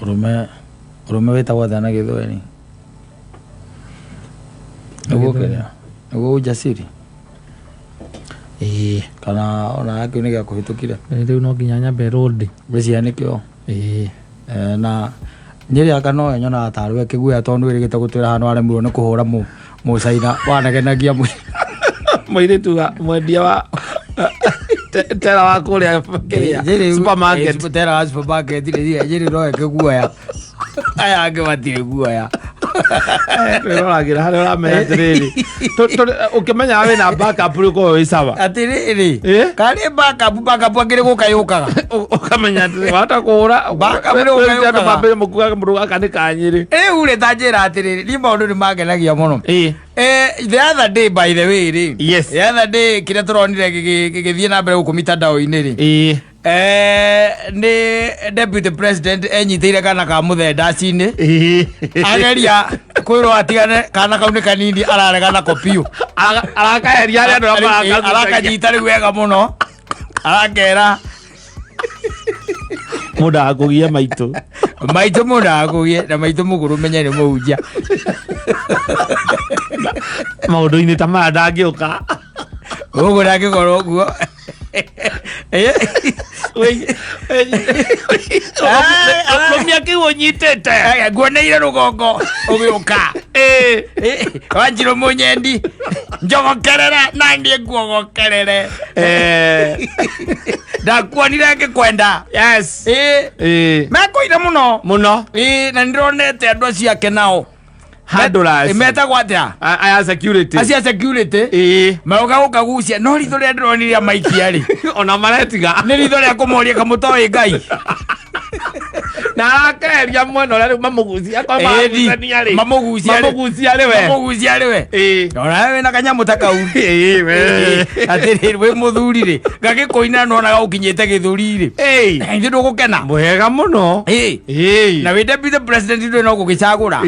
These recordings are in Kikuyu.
Ũrũme, ũrũme wĩtagwo atĩa na Gĩthweri? Nĩguo kĩrĩa, nĩguo ujasiri? Ĩĩ. Kana ona kĩu nĩ gĩa kũhĩtũkire? Rĩu no nginya nyambe rũndĩ. Ngwĩciria nĩkĩo. Ĩĩ. Eh, na Nyĩrĩ anga nowe nyonaga tarĩ we kĩguoya tondũ nĩwĩrĩgĩte gũtwĩra haha nĩwaremirwo nĩ kũhũra mũcaina wanegenagia Mũirĩtu wa mwendia wa tera wa kũrĩa kĩrĩa Nyĩrĩ- supermarket. Eh, tera wa supermarket rĩ, Nyĩrĩ nowe kĩguoya, aya angĩ matirĩ guoya. Twĩroragĩra harĩa ũramenya atĩrĩrĩ, ũkĩmenyaga wĩna backup rĩ, ũkorwo wĩ sawa. Atĩrĩrĩ, Eh? karĩ backup, backup akĩrĩ gũka yũkaga. Ũkamenya atĩrĩ wahota kũhũra Backup nĩ gũka andũ yũkaga. mambĩrĩrie mũkuaga mũndũ gaka nĩ kanyĩrĩ. Rĩu rĩ, ta njĩra atĩrĩrĩ, niĩ maũndũ nĩ mangenagia mũno. Ĩĩ. The other day, by the way rĩ, Yes. the other day kĩrĩa tũronire gĩgĩthiĩ na mbere gũkũ mitandao-inĩ rĩ, Ĩĩ. Nĩ deputy president enyitĩire kana ka mũthendaci-inĩ, Ĩĩ. ageria kwĩrwo atigane kana kau nĩ kanini, ararega nako biũ. Arakaheria harĩa andũ arĩa marakagucagia. Arakanyita rĩu wega mũno, arakera Mũndũ agakũgia maitũ. Maitũ, mũndũ agakũgie na maitũ mũgũrũ, menye nĩ mũhunjia. Maũndũ-inĩ ta maya ndangĩũka. Ũguo ndangĩkorwo ũguo. Rũmia kĩu ũnyitĩte. Nguoneire rũgongo ũgĩũka. Wanjirũ mũnyendi njogokerere na niĩ nguogokerere. Ndakuonire ngĩkwenda. Yes. Mekũire mũno. Mũno. Na nĩndĩronete andũ acio ake nao. Handlers. Metagwo atĩa? Aya security. Acio a security. Magoka gũkagucia, no ritho rĩrĩa ndĩronire rĩa maikia rĩ, Ona maretiga. Nĩ ritho rĩa kũmoria kamũtoĩ Ngai. Na arakeheria mwena ũrĩa rĩu mamũgucia akorwo maragucania rĩ. Mamũgucia rĩ. Mamũgucia rĩ we. Mamũgucia rĩ we. Ona wĩna kanyamũ ta kau. Ĩĩ, we. Atĩrĩrĩ, wĩ mũthuri rĩ, gagĩkũina nonaga ũkinyĩte gĩthũri rĩ, ithuĩ ndũgũkena. Mwega mũno. Na wĩ deputy president, ndũĩ no gũgĩcagũra.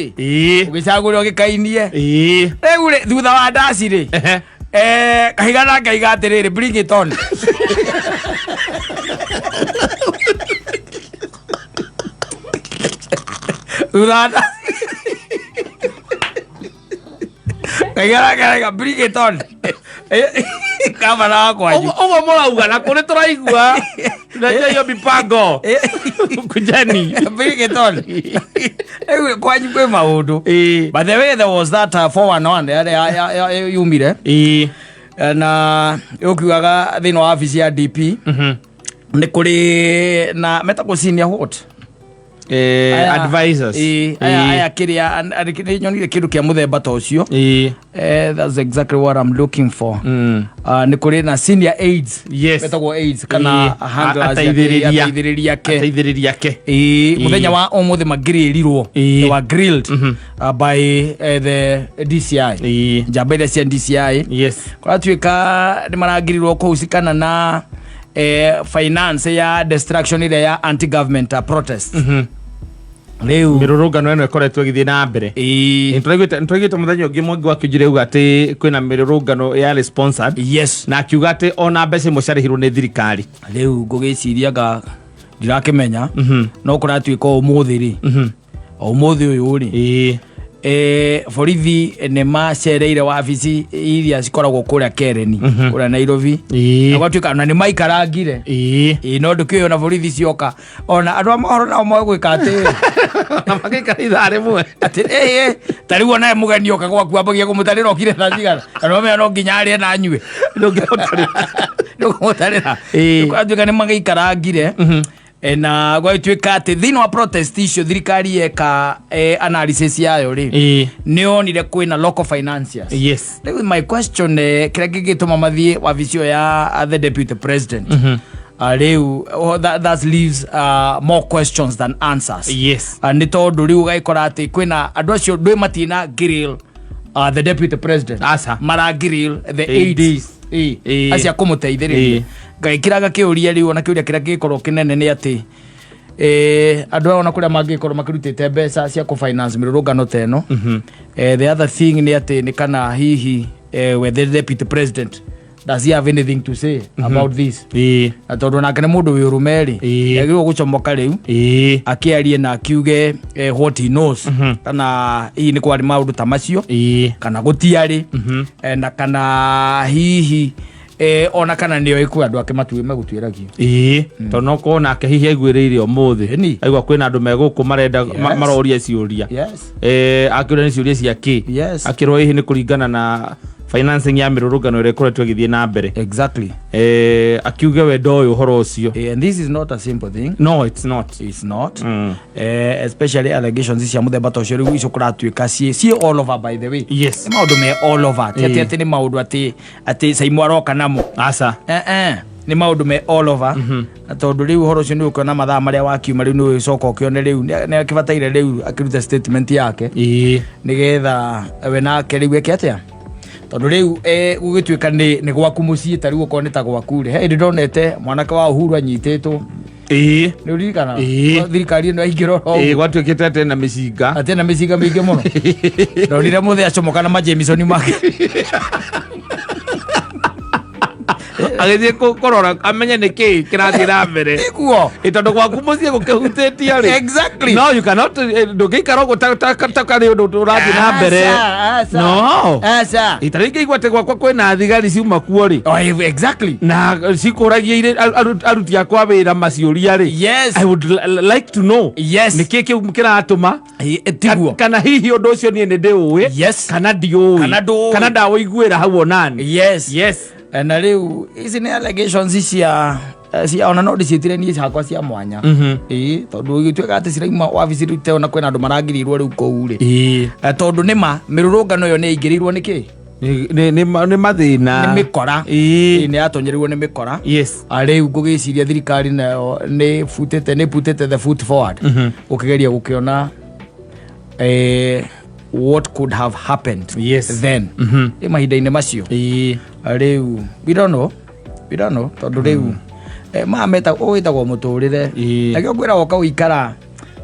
Ũgĩcagũra ũgĩkainie. Rĩu rĩ, thutha wa ndaci rĩ, kahiga nake aiga atĩrĩrĩ, "Bring it on." Thutha wa ndaci, kahiga nake araiga, "Bring it on." Gavana wa kwanyu. Ũguo mũrauga na kũrĩ tũraigua tunajua hiyo mipango, kujeni. Bring it on. Rĩu kwanyu kwĩ maũndũ. By the way, there was that 411 ĩrĩa yumire. Na ũkiugaga thĩinĩ wa wabici ya DP nĩ kũrĩ na metagwo senior what? Advisors. Aya kĩrĩa nĩ nyonire kĩndũ kĩa mũthemba ta ũcio. That's exactly what I'm looking for. Nĩ kũrĩ na senior aides. Metagwo aides kana handlers ake, Ateithĩrĩria. ateithĩrĩria ake. Ateithĩrĩria ake. Ĩĩ, mũthenya wa ũmũthĩ magirĩrirwo. They were grilled by the DCI, njamba iria cia DCI. Kũratuĩka nĩ marangĩrirwo kũhusikana na finance ya destruction ĩrĩa ya anti government protest rĩu. Mĩrũrũngano ĩno ĩkoretwo ĩgĩthiĩ na mbere. Nĩtũraiguĩte mũthenya ũngĩ Mwangi wa Kĩnjũri auga atĩ kwĩna mĩrũrũngano yarĩ sponsored. Na akiuga atĩ ona mbeca imwe ciarĩhirwo nĩ thirikari. Rĩu ngũgĩciria nga ndirakĩmenya, no kũratuĩka ũmũthĩ rĩ, o ũmũthĩ ũyũ rĩ, borithi nĩ macereire wabici iria cikoragwo kũrĩa Kereni, kũrĩa Nairobi, na gwatuĩka na nĩ maikarangire. Ĩĩ, no ndũkĩũĩ ona borithi cioka, ona andũ a mohoro nao moĩ gwĩka atĩ Na magĩikara ithaa rĩmwe. Atĩ ĩĩ, ta rĩu onawe mũgeni oka gwaku ambagia kũmũtarĩra okire thaa cigana, na nĩwamenya no nginya arĩe na anyue. Ndũngĩmũtarĩra. Ndũkũmũtarĩra. Kũratuĩka nĩ magĩikarangire. Na gwatuĩka atĩ thĩinĩ wa protest icio, thirikari yeka analysis yayo rĩ, nĩ yonire kwĩna local financiers. Rĩu my question, kĩrĩa kĩngĩtũma mathiĩ wabici ĩyo ya the deputy president, rĩu oh, that leaves more questions than answers. Nĩ tondũ rĩu ũgagĩkora atĩ kwĩna andũ acio ndwĩ matina grill the deputy president. Aca. Mara grill the ADs. aides. Acio akũmũteithĩrĩria. Ngagĩkĩraga kĩũria rĩu, ona kĩũria kĩrĩa kĩngĩkorwo kĩnene nĩ atĩ andũ aya ona kũrĩa mangĩkorwo makĩrutĩte mbeca cia kũ-finance mĩrũrũngano ta ĩno. The other thing nĩ atĩ nĩ kana hihi we the deputy president Does he have anything to say about this? Na tondũ nake nĩ mũndũ wĩ ũrũme rĩ, agĩrĩirwo gũcomoka rĩu akĩarie na akiuge what he knows, kana hihi nĩ kwarĩ maũndũ ta macio kana gũtiarĩ, na kana hihi ona kana nĩoĩ kwĩ andũ ake matuĩ megũtuĩragio. Ĩĩ, tondũ no korwo nake hihi aiguĩrĩire ũmũthĩ. Ĩni. Aigua kwĩna andũ megũkũ marenda maroria ciũria. Akĩũria nĩ ciũria cia kĩ? Akĩrwo hihi nĩ kũringana na financing ya mĩrũrũngano ĩrĩa ĩkoretwo ĩgĩthiĩ na mbere. Akiuge we ndoĩ ũhoro ũcio. And this is not a simple thing. No, it's not. It's not. Especially allegations cia mũthemba ta ũcio rĩu icio kũratuĩka ciĩ all over, by the way. Nĩ maũndũ me all over, ti atĩ atĩ nĩ maũndũ atĩ Saimo aroka namo. Aca. Nĩ maũndũ me all over, na tondũ rĩu ũhoro ũcio nĩ ũkĩona mathaa marĩa wakiuma rĩu nĩ ũgĩcoka ũkĩone rĩu nĩ akĩbataire rĩu akĩruta statement yake nĩgetha we nake rĩu eke atĩa, tondũ rĩu gũgĩtuĩka nĩ gwaku mũciĩ, ta rĩu okorwo nĩ ta gwaku rĩ, he hĩndĩ ndonete mwanake wa Uhuru anyitĩtwo. Nĩ ũririkana? Ĩĩ. Thirikari ĩno yaingĩra oro Ĩĩ, gwatuĩkĩte atĩ na mĩcinga. Atĩ na mĩcinga mĩingĩ mũno. Ndonire mũthĩ acomoka na majemisoni make. Agĩthiĩ kũrora amenye nĩ kĩĩ kĩrathiĩ na mbere. Iguo. Ĩ, tondũ gwaku mũciĩ gũkĩhutĩtio rĩ. No you cannot, ndũngĩikara ũguo ta karĩ ũndũ ũrathiĩ na mbere. Aca. No. Aca. Ĩ, ta rĩngĩ igua atĩ gwakwa kwĩna thigari ciuma kuo rĩ. Oh, Na cikũragia aruti akwa wĩra maciũria rĩ. I would like to know. Nĩ kĩĩ kĩu kĩratũma? Tiguo. Kana hihi ũndũ ũcio niĩ nĩ ndĩũĩ? Kana ndiũĩ? Kana ndũũĩ. Kana ndawũiguĩra hau onani? Na rĩu ici nĩ allegations cia ona no ndĩciĩtire niĩ ciakwa cia mwanya. Ĩĩ, tondũ gĩtuĩka atĩ cirauma wabici rĩu teo na kwĩna andũ marangĩrĩirwo rĩu kũu rĩ. Tondũ nĩma mĩrũrũngano ĩyo nĩ ĩingĩrĩirwo nĩ kĩ? Nĩ mathĩna. Nĩ mĩkora. Ĩĩ, nĩ yatonyereirwo nĩ mĩkora. Rĩu ngũgĩciria thirikari nayo nĩ butĩte, nĩ putĩte the foot forward gũkĩgeria gũkĩona what could have happened then. Ĩ mahinda-inĩ macio. Rĩu we don't know, we don't know, tondũ rĩu maya meta wĩtagwo mũtũrĩre. Nakĩo ngwĩraga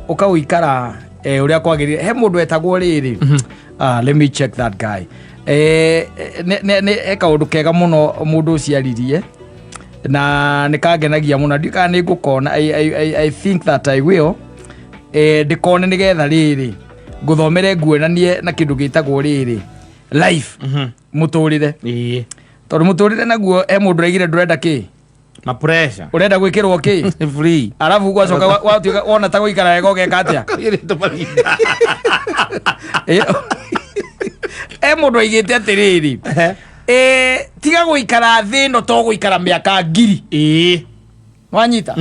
ũkaũikara ũrĩa kwagĩrĩire. He mũndũ etagwo rĩrĩ, let me check that guy. He kaũndũ kega mũno mũndũ ũcio aririe na nĩ kangenagia mũno. Ndiũĩ kana nĩ ngũkona. I think that I will ndĩkone nĩgetha rĩrĩ ngũthomere nguonanie na kĩndũ gĩtagwo rĩrĩ life, mũtũrĩre. Tondũ mũtũrĩre naguo he mũndũ ũraigire ndũrenda kĩ? Ma pressure. Ũrenda gwĩkĩrwo kĩ? Free. Arabu gwacoka watuĩka wona ta gũikara wega ũgeka atĩa? Kũgĩrĩtwo marinda. He mũndũ aigĩte atĩrĩrĩ, tiga gũikara thĩ ĩno to gũikara mĩaka 1000. Wanyita?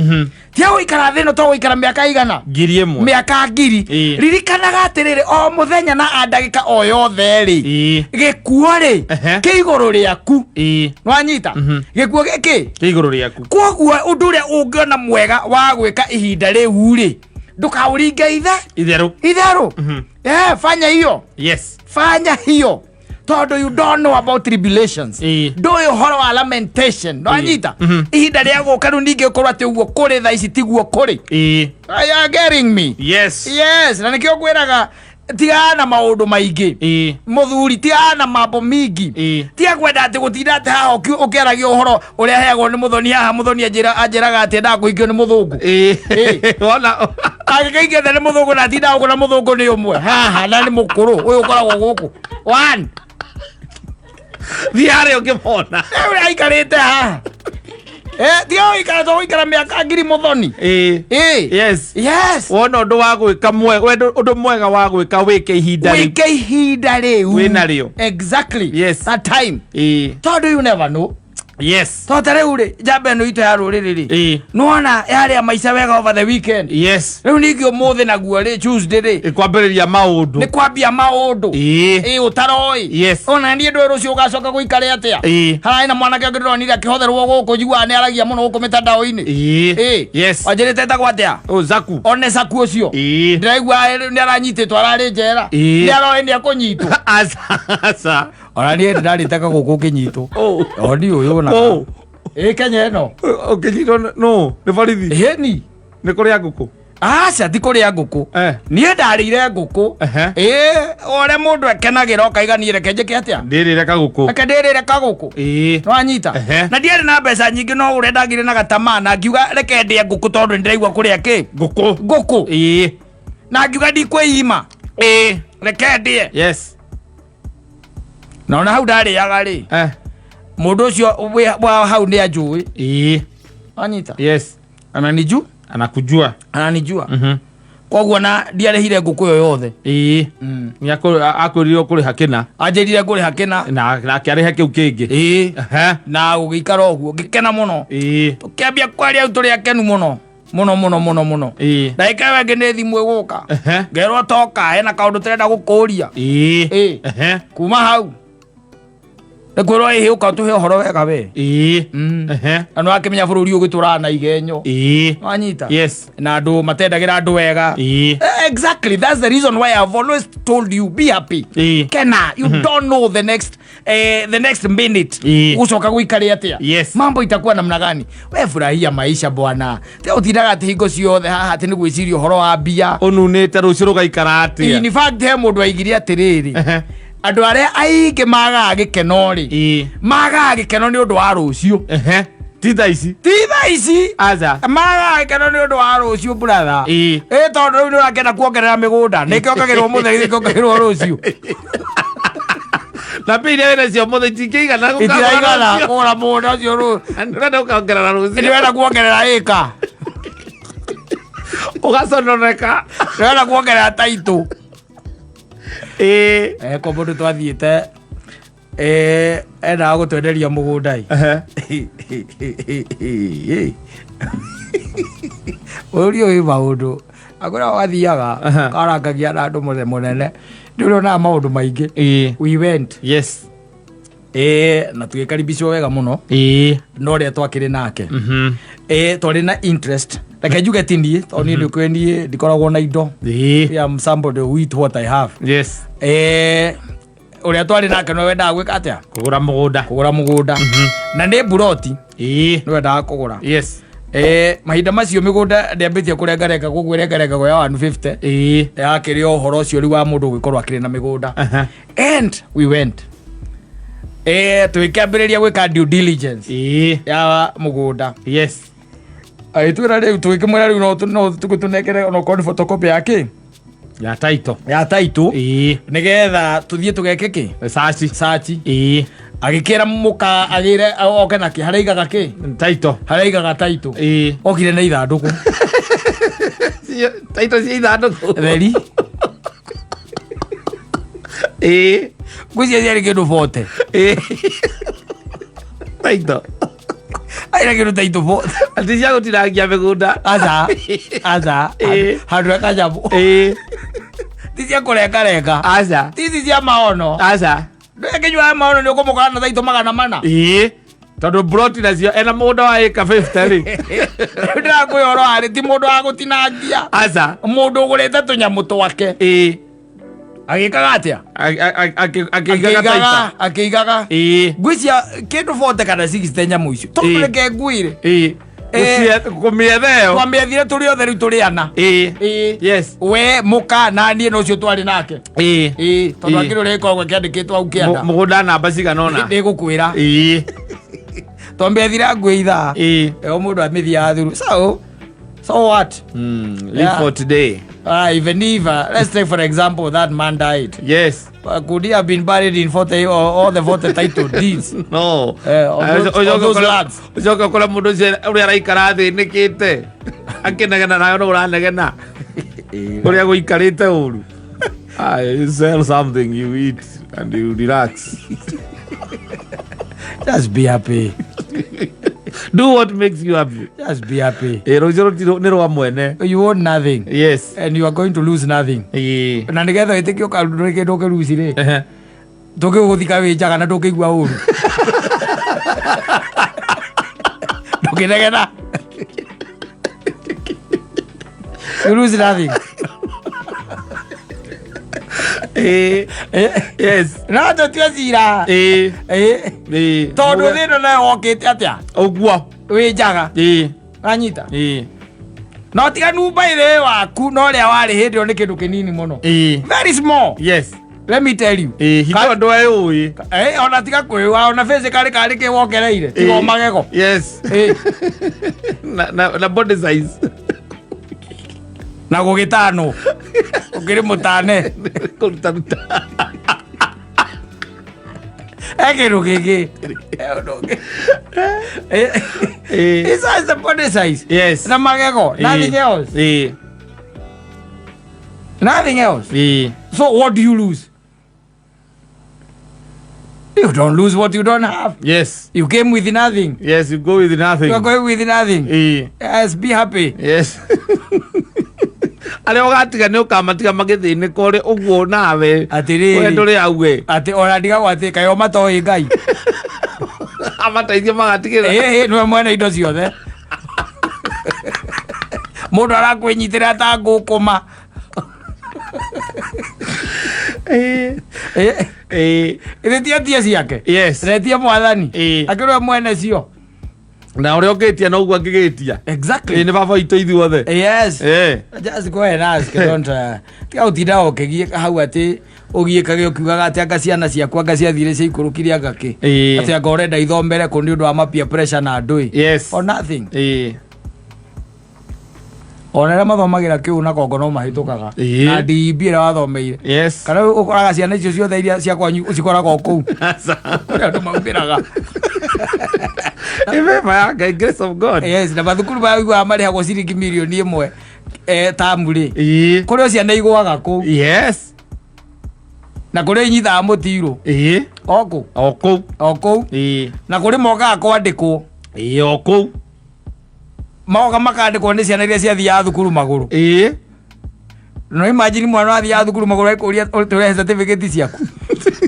Tiga gũikara thĩ ĩno to gũikara mĩaka igana? 1000. Mĩaka 1000. Ririkanaga atĩrĩrĩ, o mũthenya na a ndagĩka o yothe rĩ, gĩkuo rĩ kĩ igũrũ rĩaku. Wanyita? Gĩkuo gĩkĩ Kĩ igũrũ rĩaku. Koguo ũndũ ũrĩa ũngĩona mwega wa gwĩka ihinda rĩu rĩ, ndũkaũringe ithe Itherũ. Itherũ. Fanya hiyo. Fanya hiyo tondũ you don't know about tribulations. Ndũĩ ũhoro wa lamentation. Nwanyita? Ihinda rĩa gũka rĩu ningĩ ũkorwo atĩ ũguo kũrĩ thaa ici tiguo kũrĩ. You are getting me? Yes. Yes, na nĩkĩo ngwĩraga tigana na maũndũ maingĩ. Mũthuri, tigana na mambo mingi. Tiga kwenda atĩ gũtinda atĩ haha ũkĩaragia ũhoro ũrĩa heagwo nĩ mũthoni haha. Mũthoni anjĩraga atĩ endaga kũhikio nĩ mũthũngũ. Wona. Angĩkaingĩte nĩ mũthũngũ na atindaga gũkũ na mũthũngũ nĩ ũmwe haha na nĩ mũkũrũ ũyũ ũkoragwo gũkũ one. Thiĩ harĩa ũngĩmona. Rĩu aikarĩte haha. Tiga gũikara to gũikara mĩaka 1000 mũthoni. Wona ũndũ wa gwĩka mwega, wenda ũndũ mwega wa gwĩka wĩke ihinda rĩu. Wĩke ihinda rĩu. Wĩna rĩo. That time. Tondũ you never know. Tondũ ta rĩu rĩ, njamba ĩno itũ ya rũrĩrĩ rĩ, nĩwona yarĩa maica wega over the weekend. Rĩu ningĩ ũmũthĩ naguo rĩ, Tuesday rĩ, Ĩkwambĩrĩria maũndũ. Nĩ kwambia maũndũ. Ĩ ũtaroĩ. Ona niĩ ndũĩ rũciũ ũgacoka gũikare atĩa. Hararĩ na mwanake ũngĩ ndĩronire akĩhotherwo gũkũ, njiguaga nĩ aragia mũno gũkũ mĩtandao-inĩ. Wanjĩrĩte etagwo atĩa? Oh, Zaku. One Zaku ũcio. Ndĩraigua nĩ aranyitĩtwo, ararĩ njera. Nĩ aroĩ nĩ ekũnyitwo. Aca, aca. Ona niĩ ndĩrarĩtaga gũkũ ũkĩnyitwo. Oh. O niĩ ũyũ onaga. Oh. Ĩ Kenya ĩno. Ũkĩnyitwo no nĩ borithi. Ĩni. Nĩ kũrĩa ngũkũ. Aca, ti kũrĩa ngũkũ. Niĩ ndarĩire ngũkũ. Ĩĩ, ũrĩa mũndũ ekenagĩra ũkaiga niĩ reke njĩke atĩa? Ndĩrĩre kagũkũ. Reke ndĩrĩre kagũkũ. Nĩwanyita? Na ndiarĩ na mbeca nyingĩ, no ũrĩa ndagire na gatamaa na ngiuga reke ndĩe ngũkũ tondũ nĩndĩraigua kũrĩa kĩ? Ngũkũ. Ngũkũ. Na ngiuga ndikwĩima. Reke ndĩe. Na ona hau ndarĩaga rĩ, mũndũ ũcio wa hau nĩ anjũĩ. Wanyita? Yes. Ananiju? Anakujua. Ananijua. Koguo na ndiarĩhire ngũkũ ĩyo yothe. Nĩ akwĩrire ũkũrĩha kĩna. Anjĩrire ngũrĩha kĩna. Na akĩarĩha kĩu kĩngĩ. Na gũgĩikara ũguo ngĩkena mũno. Tũkĩambia kwaria rĩu tũrĩ akenu mũno mũno mũno mũno mũno. Ndagĩka ĩyo ĩngĩ nĩ thimũ ĩgũka. Ngerwo toka, hena kaũndũ tũrenda gũkũria. Kuma hau nĩ kwĩrwo ĩhĩ ũka ũtũhe ũhoro wega we. Na nĩ wakĩmenya bũrũri ũyũ ũgĩtũraga na igenyo. Wanyita? Yes. Na andũ matendagĩra andũ wega. Exactly, that's the reason why I've always told you, be happy. Kena, you don't know the next minute gucoka guikare atia. Mambo itakuwa namna gani? We furahia maisha bwana. Te utindaga ati hingo ciothe haha ati ni gwiciria uhoro wa mbia. Ũnunĩte rũciũ rũgaikara atĩa? In fact, he mũndũ aigire atĩrĩrĩ, andũ arĩa aingĩ magaga gĩkeno rĩ, magaga gĩkeno nĩ ũndũ wa rũciũ. Ti thaa ici. Ti thaa ici. Aca. Magaga gĩkeno nĩ ũndũ wa rũciũ, brother. Ĩ tondũ rĩu nĩ ũrakĩenda kuongerera mĩgũnda, nĩkĩo ongagĩrwo mũthenya, nĩkĩo ongagĩrwo rũciũ? Na mbia iria wĩna cio mũthĩ itingĩigana gũkagũra Itiraigana rũciũ. kũgũra mũgũnda ũcio rũ. Ũrenda gũkongerera rũciũ. Nĩ ũrenda kuongerera ĩka. Ũgacononeka. Nĩ ũrenda kuongerera taitũ. Kwa mũndũ twathiĩte, endaga gũtwenderia mũgũnda ĩ. Bũrũri ũyũ wĩ maũndũ akwĩra wathiaga karangagia na andũ mũthenya mũnene, nĩ ũrĩonaga maũndũ maingĩ. We went. Na tũgĩkaribicwo wega mũno na ũrĩa twakĩrĩ nake. Twarĩ na interest, reke njuge ti niĩ tondũ niĩ nĩ niĩ ndikoragwo na indo. I am somebody who eat what I have. Ũrĩa twarĩ nake nĩwe wendaga gwĩka atĩa? Kũgũra mũgũnda. Kũgũra mũgũnda, na nĩ mburoti nĩ wendaga kũgũra. Mahinda macio mĩgũnda ndĩambĩtie kũrengarenga gũkũ, ĩrengarengagwo ya 150. Yakĩrĩ o ũhoro ũcio rĩu wa mũndũ gũgĩkorwo akĩrĩ na mĩgũnda. And we went, tũgĩkĩambĩrĩria gwĩka due diligence ya mũgũnda. Agĩtwĩra rĩu, tũgĩkĩmwĩra rĩu no tũgĩtũnengere onokorwo nĩ photocopy ya kĩ? Ya title. Ya title. Nĩgetha tũthiĩ tũgeke kĩ? Search. Search. Agĩkĩra mũka agĩre oke na kĩ, harĩa aigaga kĩ? Title. Harĩa aigaga title. Okire na ithandũkũ. Title cia ithandũkũ. Theri. Ngwĩciria ciarĩ kĩndũ 40. Title. Aira kĩndũ title 40. Atĩ cia gũtinangia mĩgũnda. Aca, aca. Handũ he kanyamũ. Ti cia kũrengarenga. Aca. Ti ici cia maono. Aca. Ndũgĩkĩnyua maono nĩ ũkũmũkora na taitũ 400. Tondũ broti nacio ena mũgũnda wa ĩka 50 rĩ. Rĩu ndĩrakwĩra ũhoro warĩ ti mũndũ wa gũtinangia. Aca. Mũndũ ũgũrĩte tũnyamũ twake. Agĩkaga atĩa? Akĩigaga taita. Akĩigaga. Ngwĩcia kĩndũ 40 kana 60 nyamũ icio. Tondũ reke ngwĩre. Kũmĩetha ĩyo. Twamĩethire tũrĩ othe rĩu tũrĩ ana. Yes. We mũka na niĩ na ũcio twarĩ nake. Tondũ akĩrĩ ũrĩa ĩkoragwo ĩkĩandĩkĩtwo hau kĩanda. Mũgũnda namba cigana ũna. Ndĩgũkwĩra. Twamĩethire ngwĩ ithaa. O mũndũ amĩthiaga thuru. So what? Live Yeah. for today. Even if, let's take for example that man died. Could he have been buried in 40 or all the 40 title deeds? No. Of those lands. Ũcoke ũkore mũndũ ũcio ũrĩa araikara athĩnĩkĩte akĩnegena nawe no ũranegena ũrĩa gũikarĩte ũru. Ah, you sell something, you eat and you relax. Just be happy. Do what makes you happy. Just be happy. Rũciũ nĩ rwa mwene. You own nothing. And you are going to lose nothing. Na nĩgetha wĩtĩkie ũkarundũrĩ kĩndũ ũkĩruci rĩ, tũkĩgũthika wĩ njaga na ndũkĩigua ũru, ndũkĩnegena. You lose nothing. No tũtue cira. Tondũ thĩ ĩno nayo wokĩte atĩa? Ũguo. Wĩ njaga. Wanyita? No tiganu by waku no ũrĩa warĩ hĩndĩ ĩyo nĩ kĩndũ kĩnini mũno. Very small. Let me tell you. Ĩĩ, hingo andũ aya ũĩ. Ona tiga kwĩwa, ona physically karĩ kĩ wongereire tiga o magego. Na body size. Na gũgĩtanwo ũkĩrĩ mũtane. Kũruta ruta. Kĩndũ kĩngĩ. Ũndũ ũngĩ. It's just the body size. Na magego. Nothing else. Nothing else. So what do you lose? You don't lose what you don't have. You came with nothing. Yes, you go with nothing. You are going with nothing. Yes, be happy. Yes, arĩa ũgatiga nĩ ũkamatiga magĩthĩnĩka ũrĩ ũguo nawe. Atĩrĩrĩ. We ndũrĩ auge. Atĩ ona ndigagwo atĩ kaĩ o matoĩ Ngai. Amateithie magatigĩra. Ĩĩ, nĩwe mwene indo ciothe. Mũndũ arakwĩnyitĩrĩra ta ngũkũma. Ĩthĩ ti atie ciake. Retie mwathani. Akĩrwe mwene cio. Na ũrĩa ũngĩtia noguo angĩgĩtia. Nĩ baba witũ ithuothe. Just go and ask. Don't tiga gũtinda ũkĩgiĩka hau atĩ ũgiĩkage ũkiugaga atĩ anga ciana ciaku anga ciathire ciaikũrũkire anga kĩ. Atĩ anga ũrenda ithomere kũ nĩ ũndũ wa ma peer pressure na andũ ĩ. Or nothing. Ona arĩa mathomagĩra kĩu na kongo no mahĩtũkaga. Na DEB ĩrĩa wathomeire. Kana ũkoraga ciana icio ciothe iria cia kwanyu cikoragwo kũu. Kũrĩa andũ maumĩraga. Ĩ favor ya Ngai, grace of God. Yes, na mathukuru maya ũiguaga marĩhagwo ciringi mirioni 1 tamu rĩ. Kũrĩa ciana igũaga kũu. Na kũrĩa inyitaga mũtirũ. O kũu. O kũu. O kũu. Na kũrĩ mokaga kwandĩkwo. Ĩĩ, o kũu. Magoka makandĩkwo nĩ ciana iria ciathiaga thukuru magũrũ. No imagine mwana wathiaga thukuru magũrũ akũria tũrehe certificate ciaku.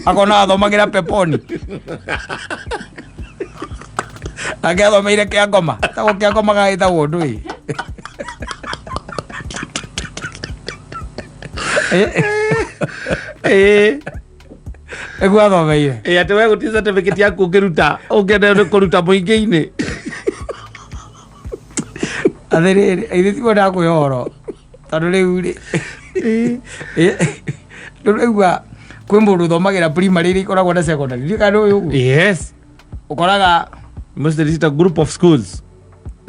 Akona athomagĩra peponi. Angĩ athomeire Kĩangoma. Tagwo Kĩangoma gagĩtagwo ũndũ ĩ. Ĩguo athomeire. Ĩĩ, atĩ we gũtirĩ certificate yaku ũngĩruta ũngĩenda nĩ kũruta mũingĩ-inĩ. Atĩrĩrĩ, ithuĩ tiguo ndakũhe ũhoro. Tondũ rĩu rĩ, ndũraigua kwĩ mũndũ ũthomagĩra primary iria ikoragwo na secondary. Ndiũĩ kana nĩ ũĩ ũguo. Ũkoraga Mostly it's a group of schools.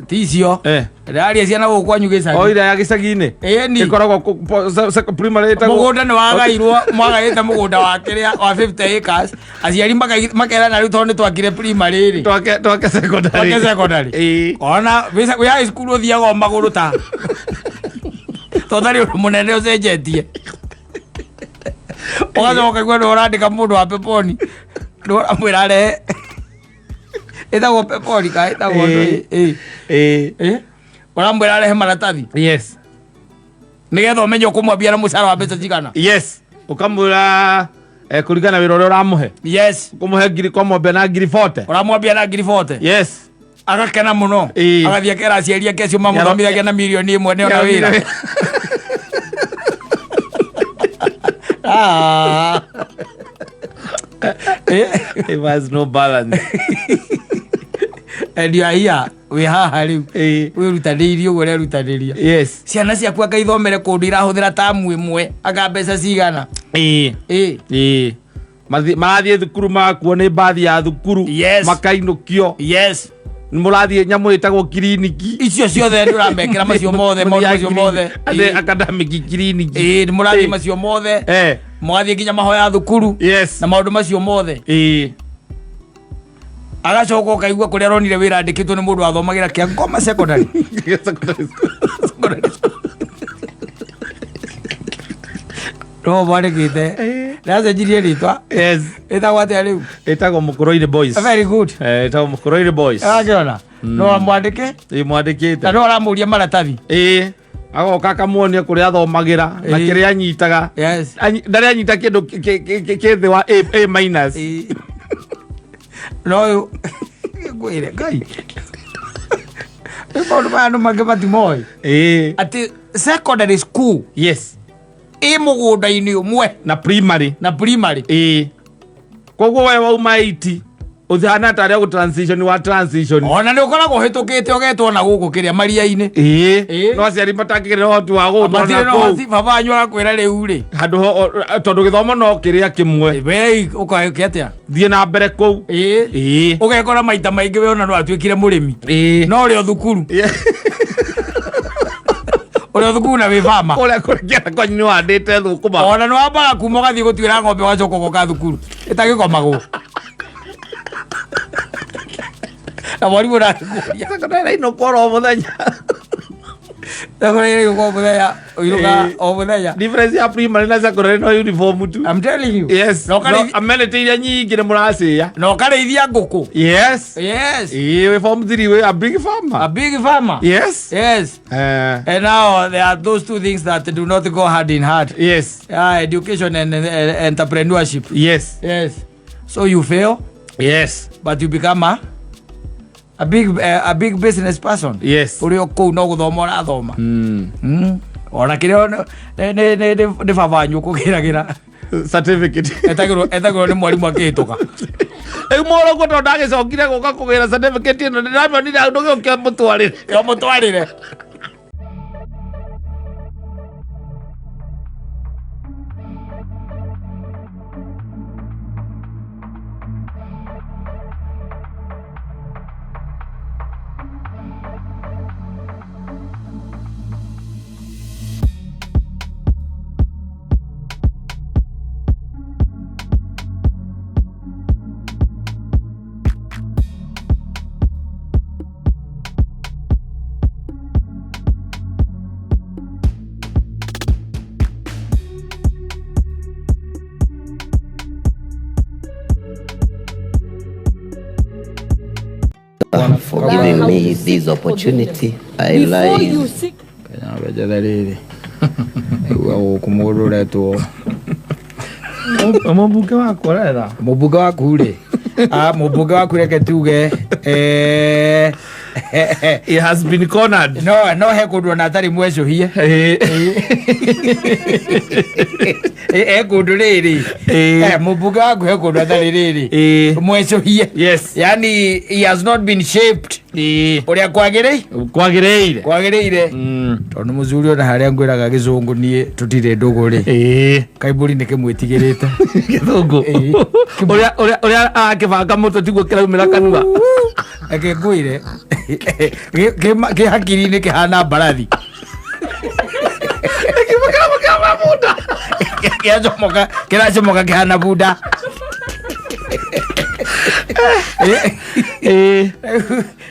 Ti icio. Ndĩraria ciana gũkũ kwanyu gĩcagi. O ira ya gĩcagi-inĩ. Ĩni. Ĩkoragwo primary ĩtagwo Mũgũnda nĩ wagairwo, mwagaĩte mũgũnda wa kĩrĩa wa 50 acres. Aciari makerana rĩu tondũ nĩ twakire primary rĩ. Twake secondary. Twake secondary. Ona wĩ high school ũthiaga o magũrũ ta. Tondũ ndarĩ ũndũ mũnene ũcenjetie. Ũgacoka ũkaigua nĩ ũrandĩka mũndũ wa peponi. Nĩ ũramwĩra arehe. Ĩtagwo peponi kana ĩtagwo ndũ? Ũramwĩra arehe maratathi. Nĩgetha ũmenye ũkũmwambia na mũcara wa mbeca cigana. Yes. Ũkamwĩra kũringana na wĩra ũrĩa ũramũhe. Ũkũmũhe ngiri, kwamwambia na ngiri 40. Ũramwambia na ngiri 40. Agakena mũno. Agathiĩ akera aciari ake acio mamũthomithagia na mirioni 1 nĩ ona wĩra. It has no balance. And you are here, wĩ haha rĩu. Wĩrutanĩirie ũguo ũrerutanĩria. Ciana ciaku anga ithomere kũndũ irahũthĩra tamu ĩmwe anga mbeca cigana. Marathiĩ thukuru magakuo nĩ mbathi ya thukuru. Makainũkio. Nĩ mũrathiĩ nyamũ ĩtagwo kiriniki. Icio ciothe nĩ ũramekĩra macio mothe, maũndũ macio mothe. Atĩ academic kiriniki. Ĩĩ, nĩ mũrathiĩ macio mothe. Mũgathiĩ nginya mahoya thukuru. Na maũndũ macio mothe. Agacoka ũkaigua kũrĩa aronire wĩra andĩkĩtwo nĩ mũndũ wathomagĩra Kĩangoma secondary. Secondary school. Secondary school. No mwandĩkĩte. Nĩacenjirie rĩtwa. Ĩtagwo atĩa rĩu? Ĩtagwo Mũkũrũinĩ Boys. Very good. Ĩtagwo Mũkũrũinĩ Boys. Ũrakĩona? No amwandĩke? Ĩĩ, mwandĩkĩte. Na no aramũria maratathi. Ĩĩ. Agoka akamuonia kũrĩa athomagĩra na kĩrĩa anyitaga. Ndarĩ anyita kĩndũ kĩ thĩ wa A minus. No ũyũ, ngwĩre, Ngai. Rĩu maũndũ maya andũ mangĩ matimoĩ. Atĩ secondary school ĩ mũgũnda-inĩ ũmwe. Na primary. Na primary. Koguo we wauma 80. Ũhana tarĩ gũ transition wa transition. Ona nĩ ũkoragwo ũhĩtũkĩte ũgetwo na gũkũ kĩrĩa maria-inĩ. Ĩĩ, no aciari matangĩgĩrĩra ũhoti wa gũgũtwara Matirĩ na kũu. ũhoti, baba wanyu agakwĩra rĩu rĩ. Handũ ho tondũ gĩthomo no kĩrĩa kĩmwe. We ũkahĩũkia atĩa? Thiĩ na mbere kũu. Ĩĩ. Ĩĩ. Ũgekora maita maingĩ we ona no atuĩkire mũrĩmi. Ĩĩ. No ũrĩ o thukuru. Ũrĩ o thukuru na wĩ bama. Kũrĩa kũrĩa kwanyu nĩ wandĩte thũkũma. Ona nĩ wambaga kuma ũgathiĩ gũtuĩra ng'ombe ũgacoka ũgoka thukuru. Ĩtagĩkomagwo. Na mwarimũ ndangĩkũria. Secondary inũkwo oro mũthenya. Secondary inũkwo mũthenya. Ũinũka Ĩĩ. o mũthenya. Difference ya primary na secondary no uniform tu. I'm telling you. Yes. Na ũkarĩithia- No, amenity iria nyingĩ nĩ mũracĩa. Na ũkarĩithia ngũkũ. Yes. Yes. Ĩĩ, wĩ form 3 wĩ a big farmer. A big farmer. Yes. Yes. Eh, And now there are those two things that do not go hand in hand. yes. Yeah, education and entrepreneurship. Yes. Yes. So you fail, Yes. but you become a big business person. Yes. Uri o kũu no gũthoma ũrathoma. Mm. Ona kĩrĩa nĩ baba wanyu ũkũgĩragĩra. Certificate. Etagĩrwo nĩ mwarimũ akĩhĩtũka. Rĩu mũrũguo tondũ ndagĩcokire gũka kũgĩra certificate ĩno ndĩramĩonire hau ndũgĩũke mũtwarĩre. Yo mũtwarĩre. For giving me this opportunity. I Before you like seek Njethe rĩrĩ igua gũkũ mũndũ ũretwo Mũmbunge waku ũretha. Mũmbunge waku rĩ, mũmbunge waku reke tuge He has been cornered. No he kũndũ ona atarĩ mwecũhie. He kũndũ rĩrĩ. Mũmbunge waku he kũndũ atarĩ rĩrĩ. Mwecũhie. Yes. Yani he has not been shaped. Ũrĩa kwagĩrĩire. Kwagĩrĩire. Kwagĩrĩire. Tondũ mũthuri ona harĩa ngwĩraga gĩcũngũ niĩ tũtirĩ ndũgũ rĩ. Kaiburi nĩ kĩmwĩtigĩrĩte. Gĩthũngũ. Ũrĩa ũrĩa ũrĩa arakĩbanga mũtwe tiguo kĩraumĩra kanua. Reke ngwĩre. Kĩ hakiri-inĩ kĩhana mbarathi. Kĩracomoka, kĩracomoka kĩhana bunda.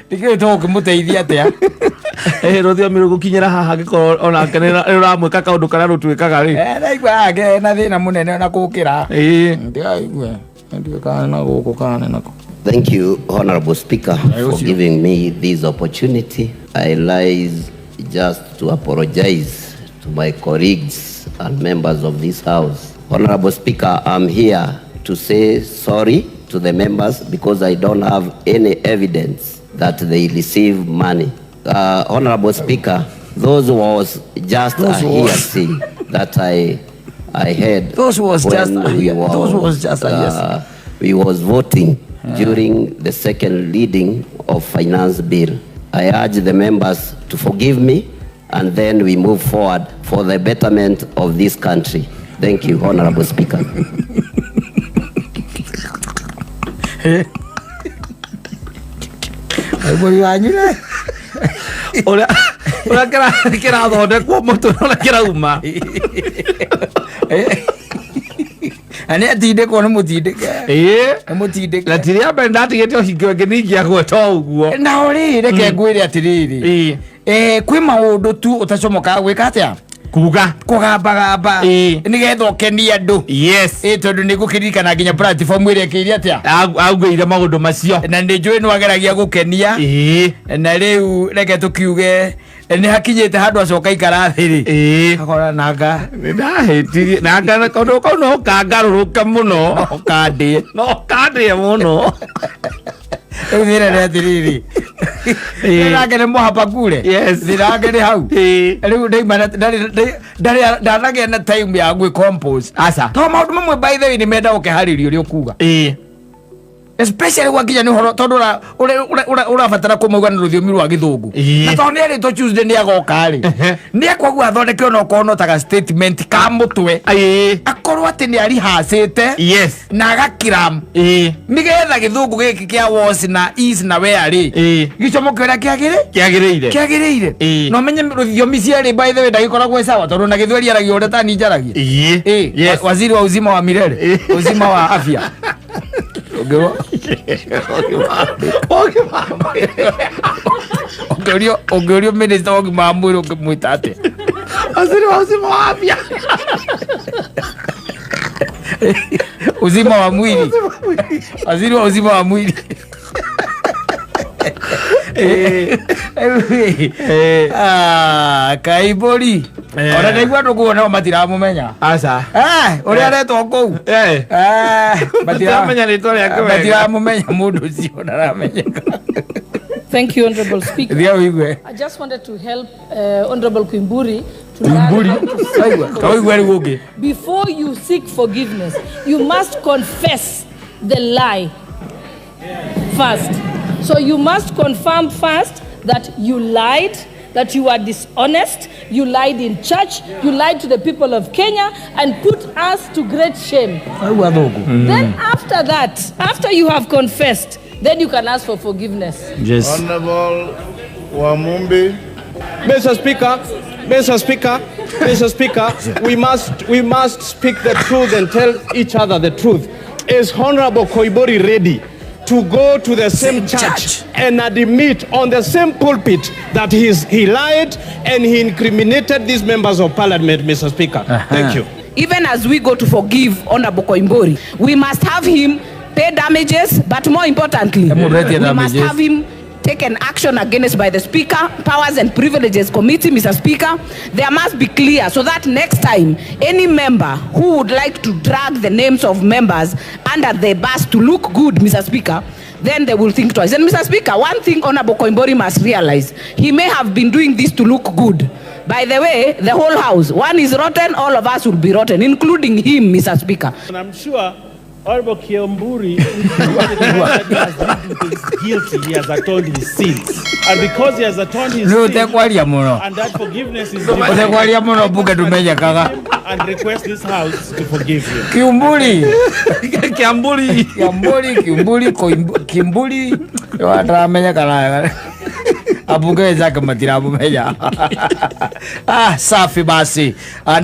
Ndikĩũĩ tũgũkĩmũteithia atĩa. Rũthiomi rũgũkinyĩra haha angĩkorwo onake nĩ ũramwĩka kaũndũ karĩa rũtwĩkaga rĩ. Ndaigua ake ena thĩna mũnene ona gũkĩra. Ndiraigua. Ndiũĩ kana na gũkũ kana nako. Thank you, Honorable Speaker, for giving me this opportunity. I rise just to apologize to my colleagues and members of this House. Honorable Speaker, I'm here to say sorry to the members because I don't have any evidence that they receive money. Honorable Speaker, those was just Those a was hearsay that I heard. Those was just when a we hear, were, those was just a hearsay. We was voting during the second reading of finance bill. I urge the members to forgive me, and then we move forward for the betterment of this country. Thank you, Honorable Speaker. Kaiburi wanyu rĩ. Ũrĩa ũrĩa kĩrathondekwo mũtwe na ũrĩa kĩrauma. Na nĩ atindĩkwo nĩ mũtindĩke. Nĩ mũtindĩke. Na ti rĩa mbere ndatigĩte ũhingo ĩngĩ ningĩagweta o ũguo. Nao rĩ, reke ngwĩre atĩrĩrĩ. Kwĩ maũndũ tu ũtacomokaga gwĩka atĩa? Kuga. Kũgambagamba. Nĩgetha ũkenie andũ. Yes. Tondũ nĩ ngũkĩririkana nginya platform ĩrĩa ĩkĩire atĩa? Augĩire maũndũ macio. Na nĩ njũĩ nĩ wageragia gũkenia. Na rĩu reke tũkiuge nĩ hakinyĩte handũ acoka ikara thĩ rĩ. Akora nanga. Nĩ ndahĩtirie. Nanga na kaũndũ kau no kangarũrũke mũno. No kandĩe. No kandĩe mũno. Rĩu thĩna nĩ atĩrĩrĩ. Thĩna wake nĩ mũhapakure. Yes. Thĩna wake nĩ hau. Rĩu ndaima na, ndarĩ, ndarĩ, ndanagĩa na time ya gwĩ compose. Aca. Tondũ maũndũ mamwe by the way nĩ menda ũkeharĩria ũrĩa ũkuga. Especially gwakinya nĩ ũhoro tondũ ũrabatara kũmauga na rũthiomi rwa gĩthũngũ. Na tondũ nĩ erĩtwo Tuesday nĩ agoka rĩ, nĩ ekwaguo athondeke onokorwo no taga statement ka mũtwe, akorwo atĩ nĩ arihacĩte na agakiram nĩgetha gĩthũngũ gĩkĩ kĩa was na is na where rĩ, gĩcomoke ũrĩa kĩagĩrĩ Kĩagĩrĩire. Kĩagĩrĩire. Na ũmenye rũthiomi cierĩ, by the way, ndagĩkoragwo ĩ sawa, tondũ na gĩthweri aragia ũrĩa tani njaragia. Waziri wa uzima wa milele, uzima wa afya. Ũngĩũrio minister wa ũgima wa mwĩrĩ, ũngĩmwĩta atĩa? Waziri wa uzima wa afya. Uzima wa mwili, waziri wa uzima wa mwili. Ah, Kaibori. Ona ndaigua andũ kũu nao matiramũmenya. Aca. Ũrĩa aretwo kũu. Matiramenya rĩtwa rĩake wega. Matiramũmenya, mũndũ ũcio ndaramenyeka. Thank you, Honorable Speaker. Thia ũigue. I just wanted to help Honorable Koimburi to learn Kimburi. how to seek Aigua, kaũigue rĩu ũngĩ. Before you seek forgiveness, you must confess the lie first. So you must confirm first that you lied, that you are dishonest, you lied in church, you lied to the people of Kenya, and put us to great shame. Aigua thũngũ. Then after that, after you have confessed, then you can ask for forgiveness. Yes. Honorable Wamumbi. Mr. Speaker, Mr. Speaker, Mr. Speaker, we must speak the truth and tell each other the truth. Is Honorable Koimburi ready to go to the same Same church, church. And admit on the same pulpit that he lied and he incriminated these members of parliament, Mr. Speaker? Thank you. Even as we go to forgive Honorable Koimburi, we must have him pay damages, but more importantly, Hebu rate we must damages. have him taken action against by the Speaker, Powers and Privileges Committee, Mr. Speaker. There must be clear so that next time any member who would like to drag the names of members under the bus to look good, Mr. Speaker, then they will think twice. And Mr. Speaker, one thing Honorable Koimburi must realize, he may have been doing this to look good. By the way, the whole house, one is rotten, all of us will be rotten, including him, Mr. Speaker. And I'm sure Honorable Koimburi has lived with his guilty, he has atoned his sins. And because he has atoned his Nĩ sins, ũtekwaria mũno. And that forgiveness is Ũtekwaria mũno mbunge ndũmenyekaga. and request this house to forgive him. Kiumburi. Kiamburi. Kiamburi, Kiumburi, Kimburi ndaramenyekana, ambunge wenzake matiramũmenya. Ah, safi basi. Ah,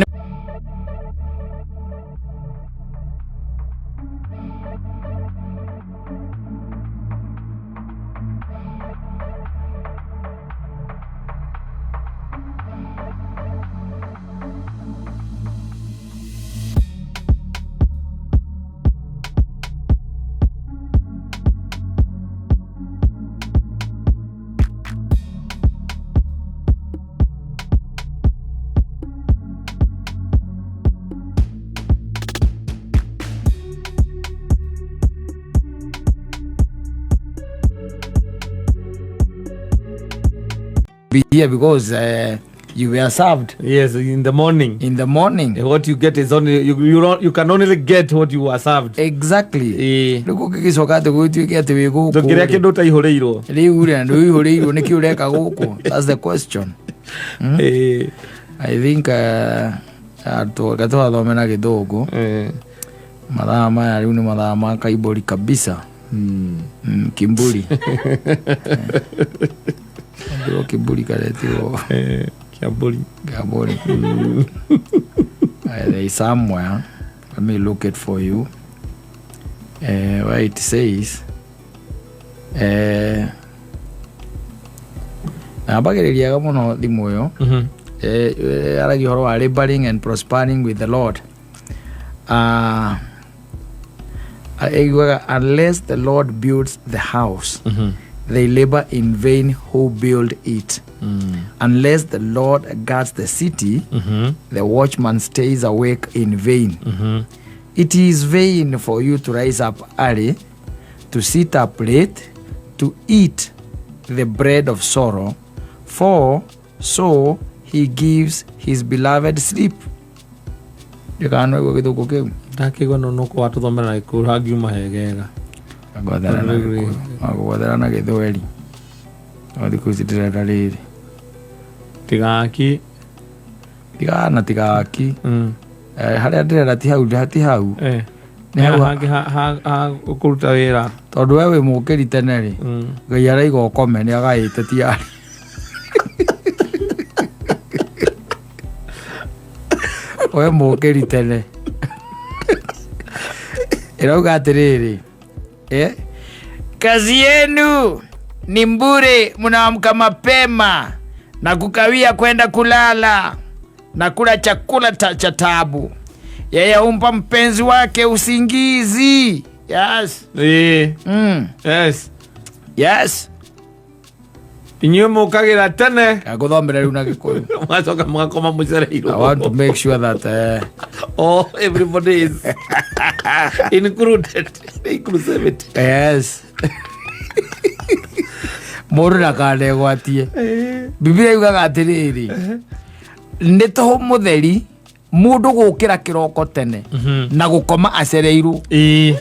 be here because you were served. Yes, in the morning. In the morning. What you get is only you don't, you can only get what you were served. Exactly. Rĩu Rĩu gũgĩcoka atĩ gũtuĩke atĩ wĩ gũkũ Ndũngĩrĩa rĩ. kĩndũ ũtaihũrĩirwo. Rĩu rĩ, na ndũihũrĩirwo, nĩkĩ ũreka gũkũ? That's the question. I think reke tũgathome na gĩthũngũ. Mathaa maya rĩu nĩ mathaa ma Kaibori kabisa. Kimburi. Ndio Kimburi karetirwo. Kiamburi. Kiamburi. There is somewhere, let me look it for you, where it says nambagĩrĩriaga mũno thimũ ĩyo. Aragia ũhoro wa laboring and prospering with the Lord. Ĩiguaga, "Unless the Lord builds the house, they labor in vain who build it. Unless the Lord guards the city, the watchman stays awake in vain. It is vain for you to rise up early, to sit up late, to eat the bread of sorrow, for so he gives his beloved sleep." Ndikanaigua gĩthũngũ kĩu. Ndakĩigua no nũkũ watũthomera na gĩkũyũ hangiuma hegega. Ngwethera na Gĩkũyũ. Ngwethera na Gĩthweri. No thikũ ici ndĩrenda rĩrĩ. Tigaki. Tigana tigaki. Mm. Eh, harĩa ndĩrenda ti hau ti hau. Eh. Nĩ hau hangĩ ha ha ha kũruta wĩra. Tondũ we wĩ mũkĩri tene rĩ. Mm. Ngai araiga ũkome nĩ agaĩte ti arĩ. We mũkĩri tene. Ĩrauga atĩrĩrĩ. Eh? Kazi yenu ni mbure, mnaamka mapema na kukawia kwenda kulala na kula chakula cha taabu. Yeye humpa mpenzi wake usingizi. Yes. Eh. Mm. Yes. Yes. Inyuĩ mũkagĩra tene. Ngũthomera rĩu na Gĩkũyũ. Mũgacoka mũgakoma mũcereirwo. I want to make sure that oh, everybody is included. Inclusivity. Yes. Mũndũ ndakanegwatie. Biblia yugaga atĩrĩrĩ, nĩ tũhũ mũtheri mũndũ gũkĩra kĩroko tene na gũkoma acereirwo. Ĩĩ.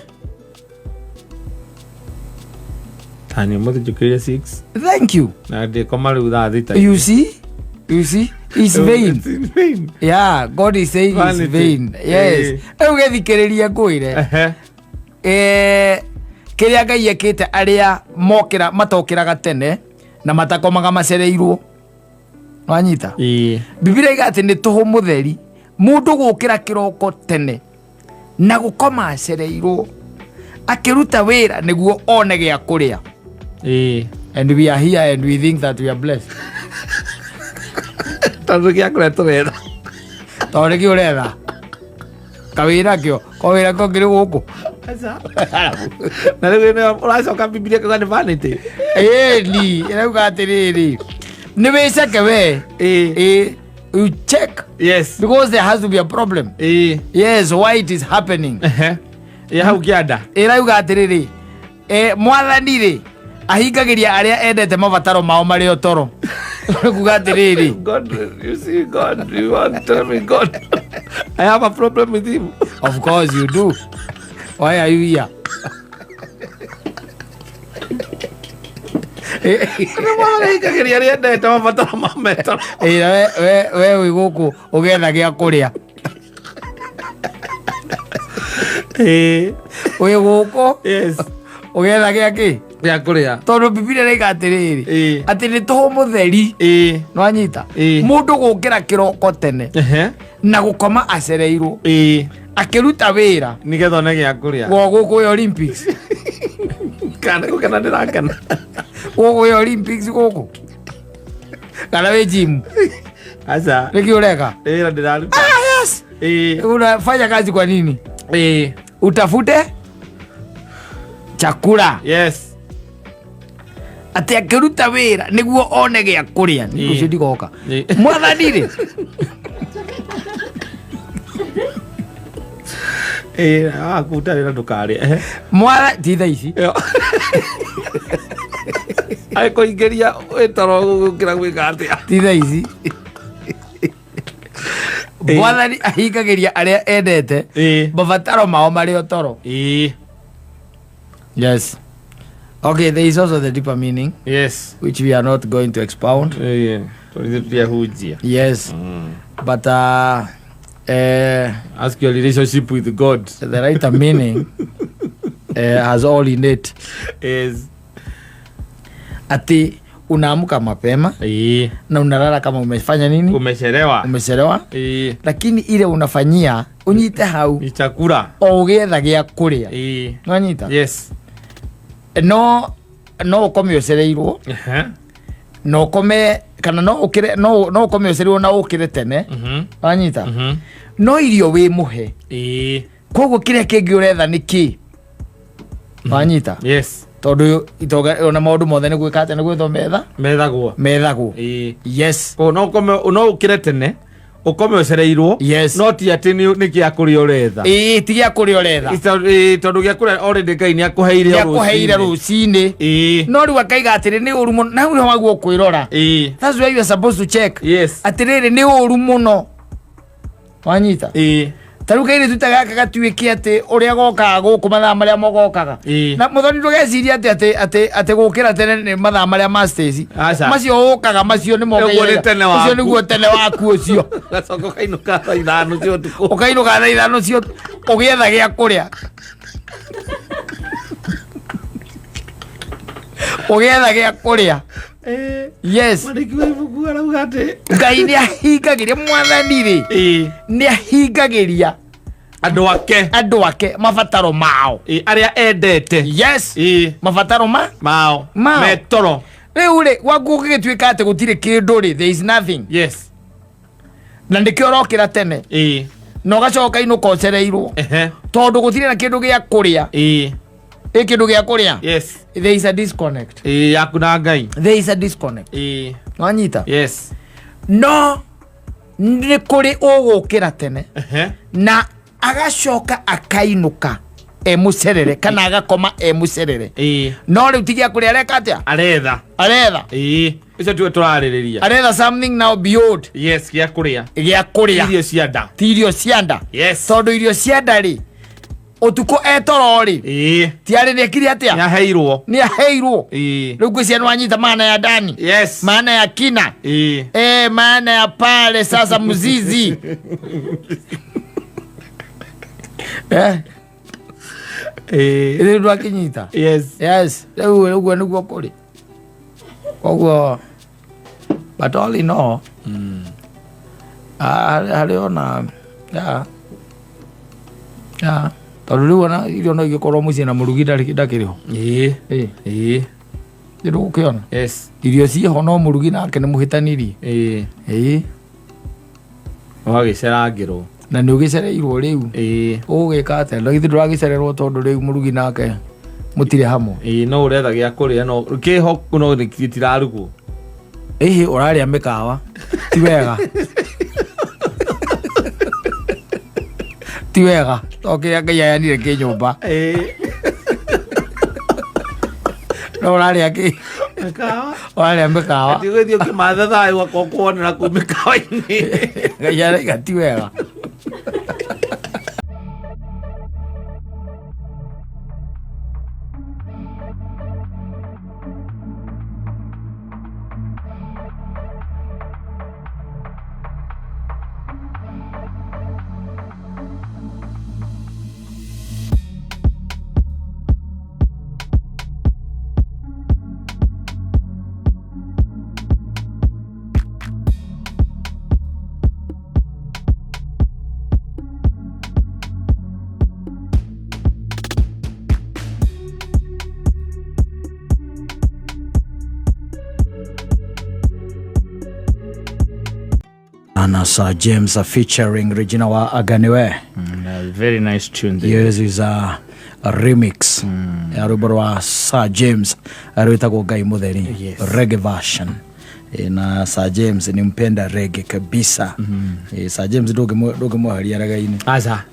Tani ũmũthĩ njũkĩrire 6. Thank you. Na ndĩkoma rĩu thaa thita. You see? You see? It's vain. It's in vain. Yeah, God is saying it's Vanity. vain. Yes. Rĩu gĩthikĩrĩrie ngwĩre. Eh, kĩrĩa Ngai ekĩte arĩa mokĩra matokĩraga tene na matakomaga macereirwo. Wanyita? Ĩĩ. Biblia iga atĩ nĩ tũhũ mũtheri mũndũ gũkĩra kĩroko tene na gũkoma acereirwo akĩruta wĩra nĩguo one gĩa kũrĩa. Ĩĩ. And we are here and we think that we are blessed. Tondũ gĩa kũrĩa tũretha. Tondũ nĩkĩ ũretha? Kawĩra kĩo, kawĩra ko kĩrĩ gũkũ. Na rĩu ĩno ũracoka Biblia ĩkauga nĩ vanity. Ĩni, ĩrauga atĩrĩrĩ, nĩ wĩceke we. Ĩĩ. You check. Yes. Because there has to be a problem. Ĩĩ. Yes, why it is happening. Ya hau kĩanda. Ĩrauga atĩrĩrĩ, mwathani rĩ, ahingagĩria arĩa endete mabataro mao marĩ o toro. Kuga atĩrĩrĩ. God, you see God, you want to tell me God. I have a problem with him. Of course you do. Why are you here? Nĩ mwathani ahingagĩria arĩa endete mabataro mao me toro. Ĩ, na we wĩ gũkũ ũgetha gĩa kũrĩa. Ĩĩ. Wĩ gũkũ Yes. ũgetha gĩa kĩ? Gĩa kũrĩa. Tondũ Biblia ĩrauga atĩrĩrĩ, Ĩĩ. atĩ nĩ tũhũ mũtheri. Ĩĩ. Nĩwanyita? Ĩĩ. Mũndũ gũkĩra kĩroko tene Ehe. na gũkoma acereirwo Ĩĩ. akĩruta wĩra Nĩgetha one gĩa kũrĩa. gwo gũkũ wĩ Olympics. Kana gũkena ndĩrakena. Gũkũ wĩ Olympics gũkũ. Kana wĩ gym. Aca. Nĩkĩ ũreka? Wĩra ndĩraruta. Ah, yes. Ĩĩ. Unafanya kazi kwa nini? Ĩĩ. Utafute chakula. Yes. Atĩ akĩruta wĩra nĩguo one gĩa kũrĩa. Ĩĩ. Ũcio ndigoka. Ĩĩ. Mwathani rĩ, Ĩĩ, wakuruta wĩra ndũkarĩe. Ehe. mwatha ti thaa ici. Ĩyo. Agĩkũingĩria wĩ toro gũkĩra gwĩka atĩa. Ti thaa ici. Mwathani ahingagĩria arĩa endete Ĩĩ. mabataro mao marĩ o toro. Ĩĩ. Yes. Okay, there is also the deeper meaning Yes. which we are not going to expound. Ĩĩ. Tondũ ithuĩ tũtiahunjia. Yes. But Ask your relationship with God. the right meaning has all in it. Yes. Ati unaamka mapema Ĩĩ. na unalala kama umefanya nini? Umechelewa. Umechelewa. Ĩĩ. Lakini ile unafanyia unyite hau Ni chakula. o ũgĩetha gĩa kũrĩa. Ĩĩ. Nwanyita? Yes. No no ũkome ũcereirwo Ehe. na ũkome kana no ũkĩre no ũkome ũcereirwo na ũkĩre tene. Mhm. Wanyita? Mhm. No irio wĩ mũhe. Ĩĩ. Koguo kĩrĩa kĩngĩ ũretha nĩ kĩ? Wanyita? Yes. Tondũ itonga ona maũndũ mothe nĩ gwĩka atĩa nĩ gwĩthwo metha Methagwo. methagwo. Ĩĩ. Yes. Koguo no ũkome no ũkĩre tene ũkome ũcereirwo. Yes. No ti atĩ nĩ gĩa kũrĩa ũretha. Ĩĩ ti gĩa kũrĩa ũretha. Ĩĩ, tondũ gĩa kũrĩa already Ngai nĩ akũheire o Nĩakũheire rũcinĩ. rũcinĩ. Ĩĩ. No rĩu akaiga atĩrĩ nĩ ũru mũno na hau nĩho waguo kwĩrora. Ĩĩ. That's why you are supposed to check. Yes. Atĩrĩrĩ nĩ ũru mũno. Wanyita? Ĩĩ. Ta rĩu kairĩtu ta gaka gatuĩke atĩ ũrĩa gokaga gũkũ mathaa marĩa mogokaga. Ĩĩ. Na mũthoni ndũgecirie atĩ atĩ atĩ atĩ gũkĩra tene nĩ mathaa marĩa ma Stacy. Aca. Macio ũkaga macio nĩ Ũguo nĩ tene waku. Ũcio nĩguo tene waku ũcio. Ũgacoka ũkainũka thaa ithano cia ũtukũ. Ũkainũka thaa ithano cia ũgĩetha gĩa kũrĩa. Ũgĩetha gĩa kũrĩa. Yes. Mwandĩki wa ibuku arauga atĩ Ngai nĩ ahingagĩria mwathani rĩ. Ĩĩ. Nĩ ahingagĩria andũ ake. Andũ ake mabataro mao. Ĩĩ, arĩa endete. Yes. Ĩĩ. Mabataro ma? Mao. Mao. Metoro. Rĩu rĩ, gwaku gũgĩtuĩka atĩ gũtirĩ kĩndũ rĩ, there is nothing. Yes. Na nĩkĩo ũrokĩra tene. Ĩĩ. Na ũgacoka inũka ũcereirwo. Ehe. Tondũ gũtirĩ na kĩndũ gĩa kũrĩa. Ĩĩ. Ĩ kĩndũ gĩa kũrĩa. Yes. There is a disconnect. Ĩĩ, yaku na Ngai. There is a disconnect. Ĩĩ. Wanyita? Yes. No nĩ kũrĩ ũgũkĩra tene. Ehe. Na agacoka akainũka e mũcerere kana agakoma e mũcerere. Ĩĩ. No rĩu ti gĩa kũrĩa areka atĩa? Aretha. Aretha. Ĩĩ. Ũcio tiwe tũrarĩrĩria. Aretha something now beyond. Yes, gĩa kũrĩa. Gĩa kũrĩa. Irio cia nda. Ti irio cia nda. Yes. Tondũ irio cia nda rĩ, ũtukũ etoro rĩ. Ĩĩ. Ti arĩ nĩekire atĩa? Nĩaheirwo. Nĩaheirwo. Ĩĩ. Rĩu ngwĩciria nĩwanyita maana ya ndani. Yes. Maana ya kina. Ĩĩ. Maana ya pale sasa mzizi. Ĩĩ. Rĩu ndwakinyita. Yes. Yes. Rĩu ũguo nĩguo kũrĩ. Koguo but all in all, harĩ ona yeah. Yeah. Tondũ rĩu ona irio no igĩkorwo mũciĩ na mũrugi ndakĩrĩ ho. Ĩĩ. Ĩĩ. Ĩĩ. Nĩ ndũgũkĩona? Yes. Irio ciĩho no mũrugi nake nĩ mũhĩtanirie. Ĩĩ. Ĩĩ. Ũgagĩcerangĩrwo. Na nĩ ũgĩcereirwo rĩu. Ĩĩ. Ũgũgĩka atĩa? Na githĩ ndũragĩcererwo tondũ rĩu mũrugi nake mũtirĩ hamwe. Ĩĩ, no ũretha gĩa kũrĩa no kĩho no gĩtirarugwo. Ĩhĩ, ũrarĩa mĩkawa. Ti wega. Ti wega. To kĩrĩa Ngai aheanire kĩ nyũmba. Ĩĩ. No ũrarĩa kĩ? Mĩkawa. Ũrarĩa mĩkawa. Ati ũgĩthiĩ ũkĩmatha thayũ wakorwo kuonera kũu mĩkawa-inĩ. Ngai araiga ti wega. Ana Sir James featuring Regina wa Aganiwe. Very nice tune there. Yes, is a remix. Ya rwĩmbo rwa Sir James rwĩtagwo Ngai Mũtheri. Yes. Reggae version. Na Sir James ni mpenda reggae kabisa. Sir James ndũngĩmweheria reggae-inĩ. Aca.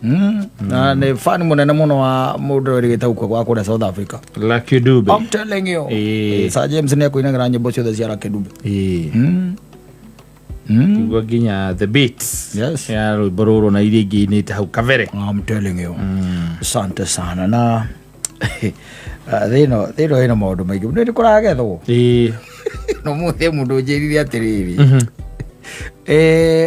Na nĩ fan mũnene mũno wa mũndũ ũrĩa wĩtagwo wa kũrĩa South Africa. Lucky Dube. I'm telling you. Sir James nĩ ekũinagĩra nyĩmbo ciothe cia Lucky Dube. Kigua nginya the beats. Yes. Ya rwĩmbo rũrũ na iria ingĩ inĩte hau kabere. I'm telling you. Asante sana na thĩ ĩno ĩna maũndũ maingĩ. Nĩ kũragethwo. Ĩĩ. No mũthĩ mũndũ ũnjĩrire atĩrĩrĩ.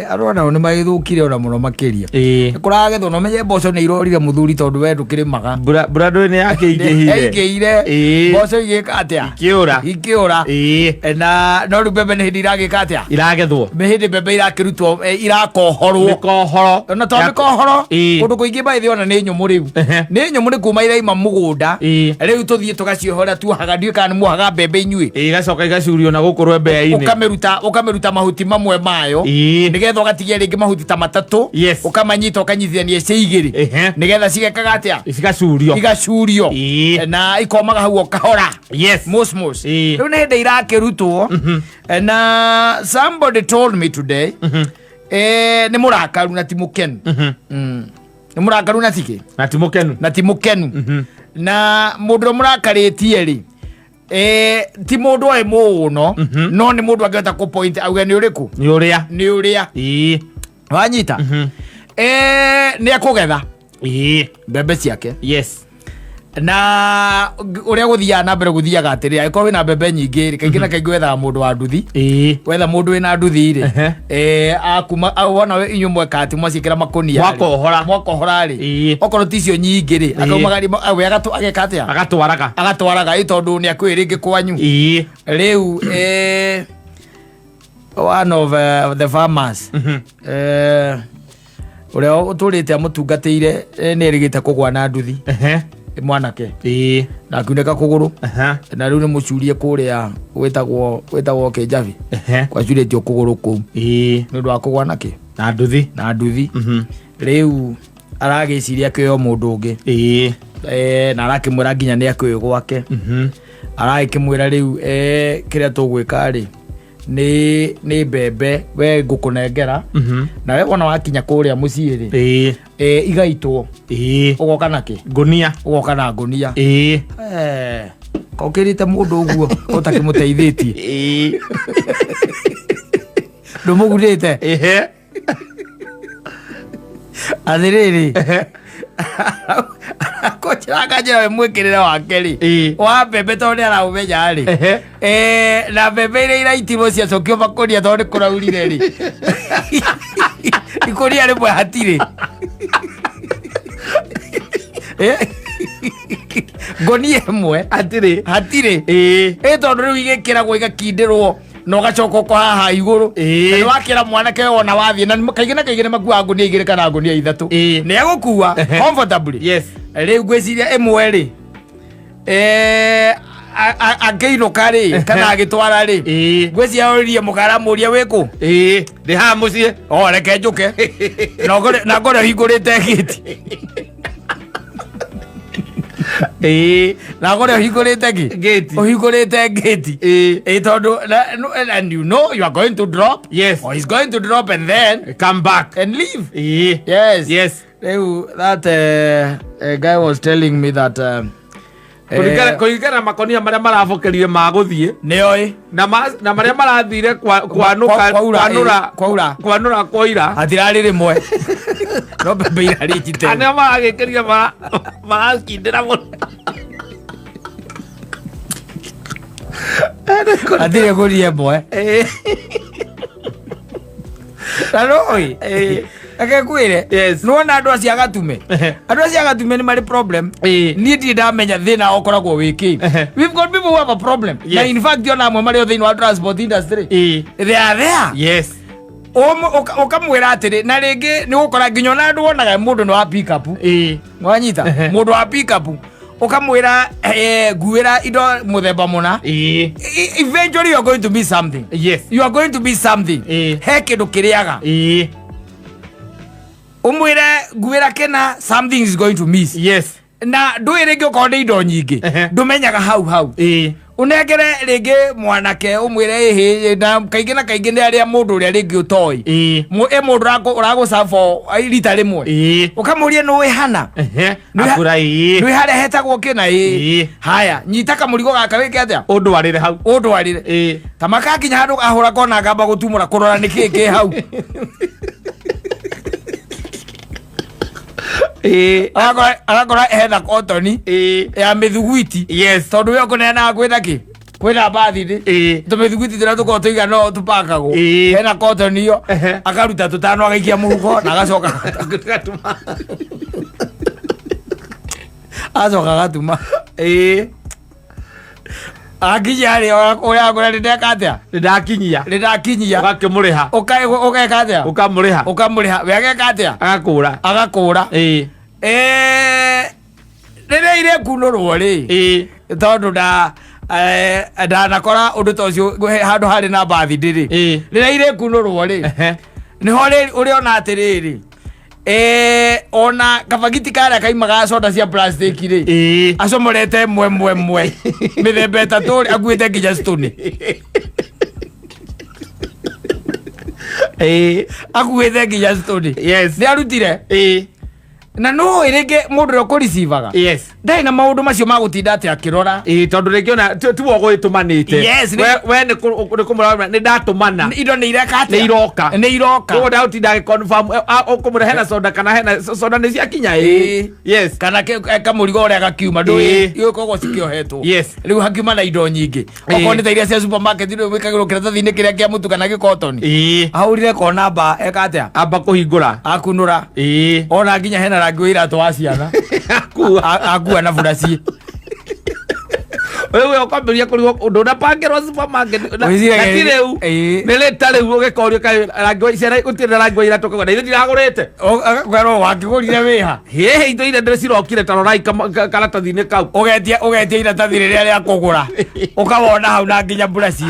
Andũ onao nĩ magĩthũkire ona mũno makĩria. Ĩĩ. Nĩ kũragethwo na ũmenye mboco nĩ irorire mũthuri tondũ we ndũkĩrĩmaga. Mbura ndũĩ nĩ yakĩingĩhire. Yaingĩhire. Ĩĩ. Mboco igĩka atĩa? Ikĩũra. Ikĩũra. Ĩĩ. Na no rĩu mbembe nĩ hĩndĩ iragĩka atĩa? Iragethwo. Nĩ hĩndĩ mbembe irakĩrutwo, irakohorwo. Mĩkohoro. Na to mĩkohoro, Ĩĩ. kũndũ kũingĩ by the way ona nĩ nyũmũ rĩu. Nĩ nyũmũ nĩ kuma iraima mũgũnda. Ĩĩ. Rĩu tũthiĩ tũgaciohora tuohaga, ndiũĩ kana nĩ muohaga mbembe inyuĩ. Ĩĩ, igacoka igacurio na gũkũ rwembea-inĩ. Ũkamĩruta mahuti mamwe mayo. Ĩĩ. Nĩgetha ũgatigia rĩngĩ mahuti ta matatũ. Yes. Ũkamanyita ũkanyitithania icio igĩrĩ. Ehe. Nĩgetha cigekaga atĩa? Cigacurio. Igacurio. Ĩĩ. Na ikomaga hau o kahora. Yes. Mos mos. Ĩĩ. Rĩu nĩ hĩndĩ irakĩrutwo. Na somebody told me today. Nĩ mũrakaru na ti mũkenu. Nĩ mũrakaru na tikĩ? Na ti mũkenu. Na ti mũkenu. Na mũndũ ũrĩa mũrakarĩtie rĩ, ti mũndũ oĩ mũno, no nĩ mũndũ angĩhota kũ point auge nĩ ũrĩkũ? Nĩ ũrĩa. Nĩ ũrĩa. Ĩĩ. Wanyita? Nĩ ekũgetha mbembe ciake. Yes. Na ũrĩa gũthiaga na mbere gũthiaga atĩrĩ, angĩkorwo wĩna mbembe nyingĩ rĩ, kaingĩ na kaingĩ wethaga mũndũ wa nduthi. Wetha mũndũ wĩna nduthi rĩ, akuma wona inyuĩ mweka atĩ mwaciĩkĩra makũnia rĩ, Mwakohora. mwakohora rĩ, okorwo ti icio nyingĩ rĩ, akaumagaria we ageka atĩa? Agatwaraga. Agatwaraga ĩ tondũ nĩ akũĩ rĩngĩ kwanyu. Rĩu one of the farmers ũrĩa ũtũrĩte amũtungatĩire, nĩ erĩgĩte kũgwa na nduthi. Mwanake. Na akiunĩka kũgũrũ. Na rĩu nĩ mũcurie kũrĩa gwĩtagwo Kĩnjabi. Gwacurĩtio kũgũrũ kũu. Nĩ ũndũ wa kũgwa na kĩ? Na nduthi. Na nduthi. Rĩu aragĩciria akĩoya mũndũ ũngĩ. Na arakĩmwĩra nginya nĩ akĩũĩ gwake. Aragĩkĩmwĩra rĩu kĩrĩa tũgwĩka rĩ, nĩ mbembe we ngũkũnengera. Na we wona wakinya kũrĩa mũciĩ rĩ, igaitwo. Ũgoka na kĩ? Ngũnia. Ũgoka na ngũnia. Kokĩrĩte mũndũ ũguo ũtakĩmũteithĩtie. Ndũmũgurĩte. Atĩrĩrĩ, akonjĩra akanjĩra we mwĩkĩrĩre wake rĩ, wa mbembe tondũ nĩ araũmenya rĩ, na mbembe iria iraitirwo ciacokio makũnia tondũ nĩ kũraurire rĩ, ikũnia rĩmwe hatirĩ. Ngũnia ĩmwe hatirĩ. Hatirĩ. Tondũ rĩu igĩkĩragwo igakindĩrwo na ũgacoka ũko haha igũrũ. Na nĩ wakĩra mwanake wona wathiĩ, na kaingĩ na kaingĩ nĩ makuaga ngũnia igĩrĩ kana ngũnia ithatũ. Nĩ egũkua comfortably. Rĩu ngwĩciria ĩmwe rĩ, angĩinũka rĩ, kana agĩtwara rĩ, ngwĩciria oririe mũkaramũria wĩkũ? Ndĩ haha mũciĩ. O, reke njũke. Na ngore ũhingũrĩte gĩti. Na ngore ũhingũrĩte kĩ? Gĩti. Ũhingũrĩte gĩti. Tondũ, and you know you are going to drop. Yes. Or he's going to drop and then come back and leave. Yes. Yes. Rĩu that guy was telling me that Kũringana na makonia marĩa marabokerire ma gũthiĩ. Nĩoĩ. Na marĩa marathire kwanũka, kwanũra, Kwaura. kwanũra kwaira. Hatirarĩ rĩmwe. No mbembe irarĩ njite. Arĩa maragĩkĩria marakindĩra mũno. Hatirĩ ngũnia ĩmwe. Na nũĩ? Reke ngwĩre. Nĩwona andũ acio agatume? Andũ acio agatume nĩ marĩ problem. Niĩ ndirĩ ndamenya thĩna ũkoragwo wĩ kĩ. We've got people who have a problem. Na in fact ona amwe marĩ o thĩinĩ wa transport industry. They are there. Ũkamwĩra atĩrĩ, na rĩngĩ nĩ ũgũkora nginya ona andũ wonaga mũndũ nĩ wa pick up. Wanyita? Mũndũ wa pick up. Ũkamwĩra, nguĩra indo mũthemba mũna. Eventually you are going to be something. You are going to be something. He kĩndũ kĩrĩaga. Ũmwĩre nguĩra kĩna, something is going to miss. Na ndũĩ rĩngĩ okorwo nĩ indo nyingĩ. Ndũmenyaga hau hau. Ũnengere rĩngĩ mwanake ũmwĩre ĩhĩ, na kaingĩ na kaingĩ nĩ arĩa mũndũ ũrĩa rĩngĩ ũtoĩ. Ĩ mũndũ ũragũcabo rita rĩmwe. Ũkamũria nĩ ũĩ hana? Akũra ĩĩ. Nĩ ũĩ harĩa hetagwo kĩna? Ĩĩ. Haya, nyita kamũrigo gaka wĩke atĩa? Ũndwarĩre hau. Ũndwarĩre. Ta makakinya handũ ahũra kona ngamba gũtumũra kũrora nĩ kĩĩ kĩ hau. Agakora hena kotoni ya mĩthugwiti. Tondũ we ũkũneanaga kwĩna kĩ? Kwĩna birthday. Tũmĩthugwiti tũrĩa tũkoragwo tũigana ũũ tũpakagwo. Hena kotoni ĩyo. Akaruta tũtano agaikia mũhuko na agacoka agatuma. Acoka agatuma. Akinya rĩ, ũrĩa akũra nĩ ndeka atĩa? Nĩ ndakinyia. Nĩ ndakinyia. Ũgakĩmũrĩha. Ũgeka atĩa? Ũkamũrĩha. Ũkamũrĩha. We ageka atĩa? Agakũra. Agakũra. Rĩrĩa irekunũrwo rĩ, tondũ ndanakora ũndũ ta ũcio handũ harĩ na birthday rĩ. Rĩrĩa irekunũrwo rĩ, nĩho rĩ ũrĩona atĩrĩrĩ, ona kabagiti karĩa kaimaga soda cia plastic rĩ, acomorete mwe mwe mwe mĩthemba ĩtatũ rĩ, akuĩte nginya stone. Akuĩte nginya stone. Nĩ arutire? Na no rĩngĩ mũndũ ũrĩa ũkũricivaga Yes. Ndarĩ na maũndũ macio ma gũtinda atĩ akĩrora. Ĩĩ, tondũ rĩngĩ ona tiwe ũgũgĩtũmanĩte. Yes, We nĩ kũmũra nĩ ndatũmana. Indo nĩ ireka atĩa? Nĩ iroka. Nĩ iroka. Koguo ndagũtinda agĩconfirm, ũkũmũra hena soda kana hena soda nĩ ciakinya, ĩĩ. Ĩĩ. Yes. Kana kamũrigo ũrĩa gakiuma Ĩĩ. ndũĩ ikoragwo cikĩohetwo. Yes. Rĩu hakiuma na indo nyingĩ. Ĩĩ. Okorwo nĩ ta iria cia supermarket rĩu wĩkagĩrwo kĩratathi-inĩ kĩrĩa kĩa mũtu kana gĩkotoni. Ĩĩ. Ahũrire kona amba eka atĩa? Amba kũhingũra. Akunũra. Ĩĩ. Ona nginya hena rangi wa iratũ wa ciana. Akua. Akua na buraci. Wewe ũkwambĩrĩria kũrigwo ũndũ ũnapangĩrwo supermarket Wĩciragia na ti rĩu. Ĩĩ. Nĩ rĩta rĩu ũgĩkorio kaĩ rangi wa ciana gũtirĩ na rangi wa iratũ kagwo na ithuĩ ndiragũrĩte. Ũgakwĩrwo wakĩgũrire wĩha. Hihi indo iria ndĩrĩ cirokire ta rorai karatathi-inĩ kau. Ũgetia iratathi rĩrĩa rĩa kũgũra ũkawona hau na nginya buraci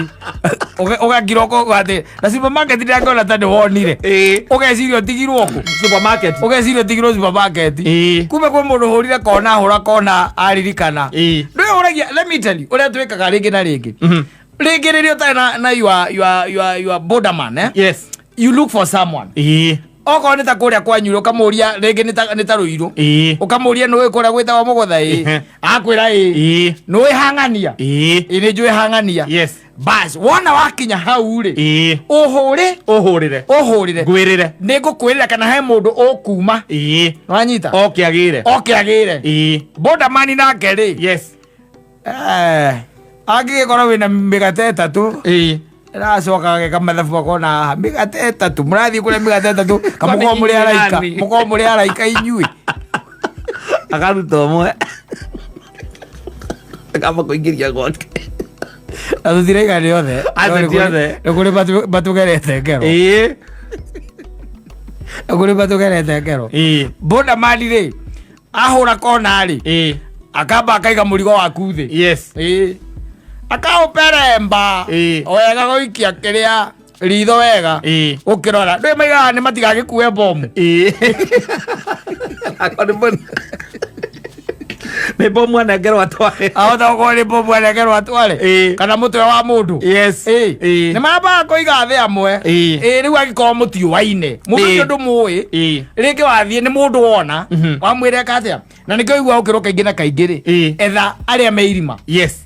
ũgakira ũkauga atĩ na supermarket ndĩangĩona ta nĩwonire. Ĩĩ. Ũgeciria ũtigirwo kũ? Supermarket. Ũgeciria ũtigirwo supermarket. Ĩĩ. Kumbe kwĩ mũndũ ũhũrire kona ahũra kona aririkana. Ĩĩ. Ndwĩyũragia, let me tell you ũrĩa twĩkaga rĩngĩ na rĩngĩ rĩngĩ rĩrĩa ũtarĩ na your borderman, eh? Yes. You look for someone. Ĩĩ. Okorwo nĩ ta kũrĩa kwanyu ũkamũria rĩngĩ nĩ ta rũirũ. Ĩĩ. Ũkamũria nĩũĩ kũrĩa gwĩtagwo mũgũtha? Ĩĩ. Ehe. Akwĩra ĩĩ. Ĩĩ. Nĩũĩ hang'ania? Ĩĩ. Ĩĩ, nĩ njũĩ hang'ania. Yes. Bas wona wakinya hau rĩ, Ĩĩ. ũhũre Ũhũrĩre. Ũhũrĩre. Ngwĩrĩre. Nĩ ngũkwĩrĩra kana he mũndũ ũkuma. Ĩĩ. Wanyita? Oke agĩre. Oke agĩre. Ĩĩ. Borderman nake rĩ, Yes. Angĩgĩkorwo wĩna mĩgate 3, Ĩĩ. racoka ageka mathabu akona haha mĩgate 3 mũrathiĩ kũrĩa mĩgate 3 kamũkorwo mũrĩ araika. Nani? Mũkorwo mũrĩ araika inyuĩ. Akaruta ũmwe. Akamba kũingĩria gwake. Na tũtiraiga nĩ othe. Aca, No, ti othe. nĩ kũrĩ matũgerete ngero. Ĩĩ. Nĩ kũrĩ matũgerete ngero. Ĩĩ. Borderman rĩ, ahũra kona rĩ, Ĩĩ. akamba akaiga mũrigo waku thĩ. Yes. Ĩĩ, akaũperemba Ĩĩ. wega gũikia kĩrĩa ritho wega. Ĩĩ. Ũkĩrora ndũĩ maigaga nĩ matigagĩkue bomu. Ĩĩ. Akorwo nĩ bomu anengerwo atware. Ahota gũkorwo nĩ bomu arengerwo atware. Ĩĩ. Kana mũtwe wa mũndũ. Yes. Ĩĩ. Ĩĩ. Nĩ mambaga kũiga thĩ amwe. Ĩĩ. Ĩĩ, rĩu angĩkorwo mũtiũaine mũndũ Ĩĩ. ũcio ndũmũĩ, Ĩĩ. rĩngĩ wathiĩ nĩ mũndũ wona wamwĩra eka atĩa na nĩkĩo igua ũkĩrwo kaingĩ na kaingĩ rĩ, Ĩĩ. etha arĩa me irima. Yes.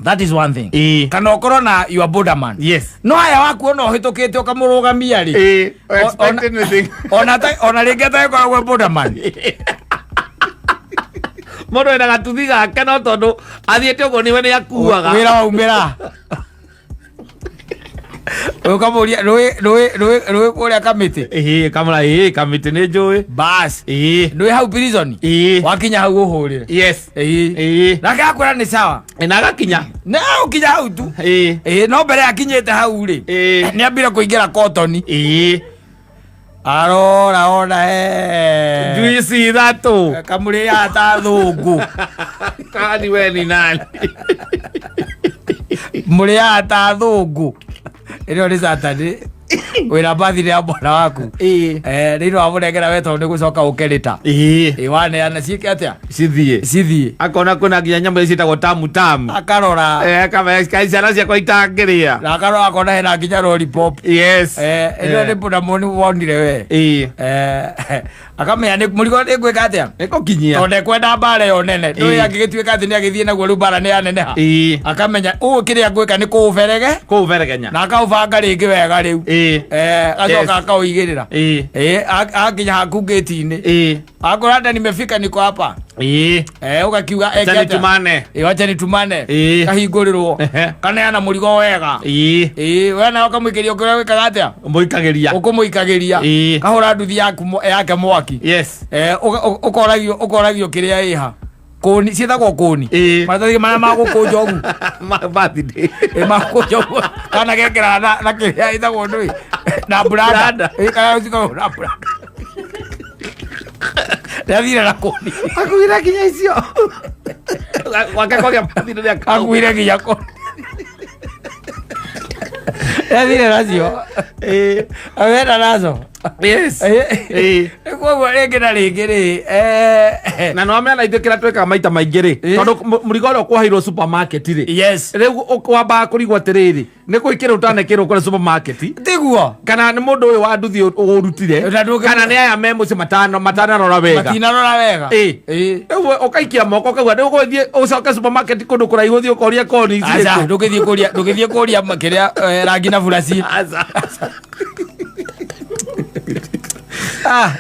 That is one thing. Ĩĩ. Kana ũkorwo na your borderman. Yes. No haya waku ona ũhĩtũkĩte ũkamũrũgamia rĩ, Ĩĩ. Expect anything. Ona rĩngĩ atagĩkoragwo borderman. Mũndũ ena gatuthi gake no tondũ athiĩte ũguo nĩwe nĩ akuaga. Wĩra waumĩra ũkamũria rũĩ kũrĩa kamĩtĩ. Ĩĩ, kamũra ĩĩ kamĩtĩ nĩ njũĩ. Bas. Ĩĩ. Nĩũĩ hau prison? Ĩĩ. Wakinya hau ũhũrĩre. Yes. Ĩĩ. Ĩĩ. Nake akwĩra nĩ sawa. Na agakinya. Na ũkinya hau tu. Ĩĩ. Ĩĩ, no mbere akinyĩte hau rĩ, Ĩĩ. nĩ ambire kũingĩra kotoni. Ĩĩ. Arora ona he Juici 3. Kamũrĩaga ta thũngũ. Kani we ni nani? Mũrĩaga ta thũngũ. Ĩno nĩ Saturday wĩna birthday ya mwana waku. Ĩĩ. Rĩu wamũnengera we tondũ nĩ gũcoka ũkerĩta. Ĩĩ. Ĩ waneana ciĩke atĩa? Cithiĩ. Cithiĩ. Akona kwĩna nginya nyamũ iria ciĩtagwo tamu tamu. Akarora. Akamenya kaĩ ciana ciakwa itangĩrĩa. Na akarora akona hena nginya lollipop. Yes. Ĩno nĩ mbũna wonire we. Ĩĩ. Akamenya nĩ mũrigo nĩ ngwĩka atĩa? Nĩkũkinyia. Tondũ ndekwenda mbara ĩyo nene. Ndũĩ Ĩĩ. angĩgĩtuĩka atĩ nĩ agĩthiĩ naguo rĩu mbara nĩ yaneneha. Ĩĩ. Akamenya ũũ kĩrĩa ngwĩka nĩ kũũberege. Kũũberegenya. Na akaũbanga rĩngĩ wega rĩu. Ĩĩ. Agacoka Yes. akaũigĩrĩra. Ĩĩ. Ĩĩ, akinya haku gate-inĩ. Ĩĩ. Akwĩra hata nimefika niko hapa. Ĩĩ. Ũgakiuga Acha eke atĩa? nitumane. Ĩĩ, wacha nitumane. Ĩĩ. Kahingũrĩrwo. Ehe. Kaneana mũrigo wega. Ĩĩ. Ĩĩ, we nawe ũkamũikĩria ũkĩrĩa wĩkaga atĩa? Mũikagĩria. Ũkũmũikagĩria. Ĩĩ. Kahũra nduthi yake mwaki. Yes. Ũkoragio kĩrĩa ĩha. Kũni ciĩtagwo kũni. Ĩĩ. Maratathi marĩa ma gũkũnja ũguo. Ma birthday. Ĩ makũnja ũguo. Kana gekĩraga na kĩrĩa ĩtagwo ndũĩ. Na branda. Branda. Ĩ kana cikoragwo na branda. Nĩathire na kũni. Akuire nginya icio. Gwake kwagĩa birthday nĩ Akuire nginya kũni. Nĩathire nacio. Ĩĩ. Agenda nazo. Yes. Ĩĩ. Koguo rĩngĩ na rĩngĩ rĩ Na no amena ithuĩ kĩrĩa twĩkaga maita maingĩ rĩ, tondũ mũrigo ũrĩa ũkwoheirwo supermarket rĩ, rĩu wambaga kũrigwo atĩrĩrĩ, nĩ gwĩkĩrwo ũtanekĩrwo kũrĩa supermarket, Tiguo. Kana nĩ mũndũ ũyũ wa nduthi ũrutire, Na ndũngĩ- kana nĩ aya me mũciĩ matanarora wega. Matinarora wega. Ĩĩ. Ĩĩ. Rĩu ũkaikia moko ũkauga rĩu ũgũthiĩ ũcoke supermarket kũndũ kũraihu ũthiĩ ũkorie koni Aca, cirĩkũ. ndũgĩthiĩ kũria kĩrĩa rangi na buraci. Aca. Ah.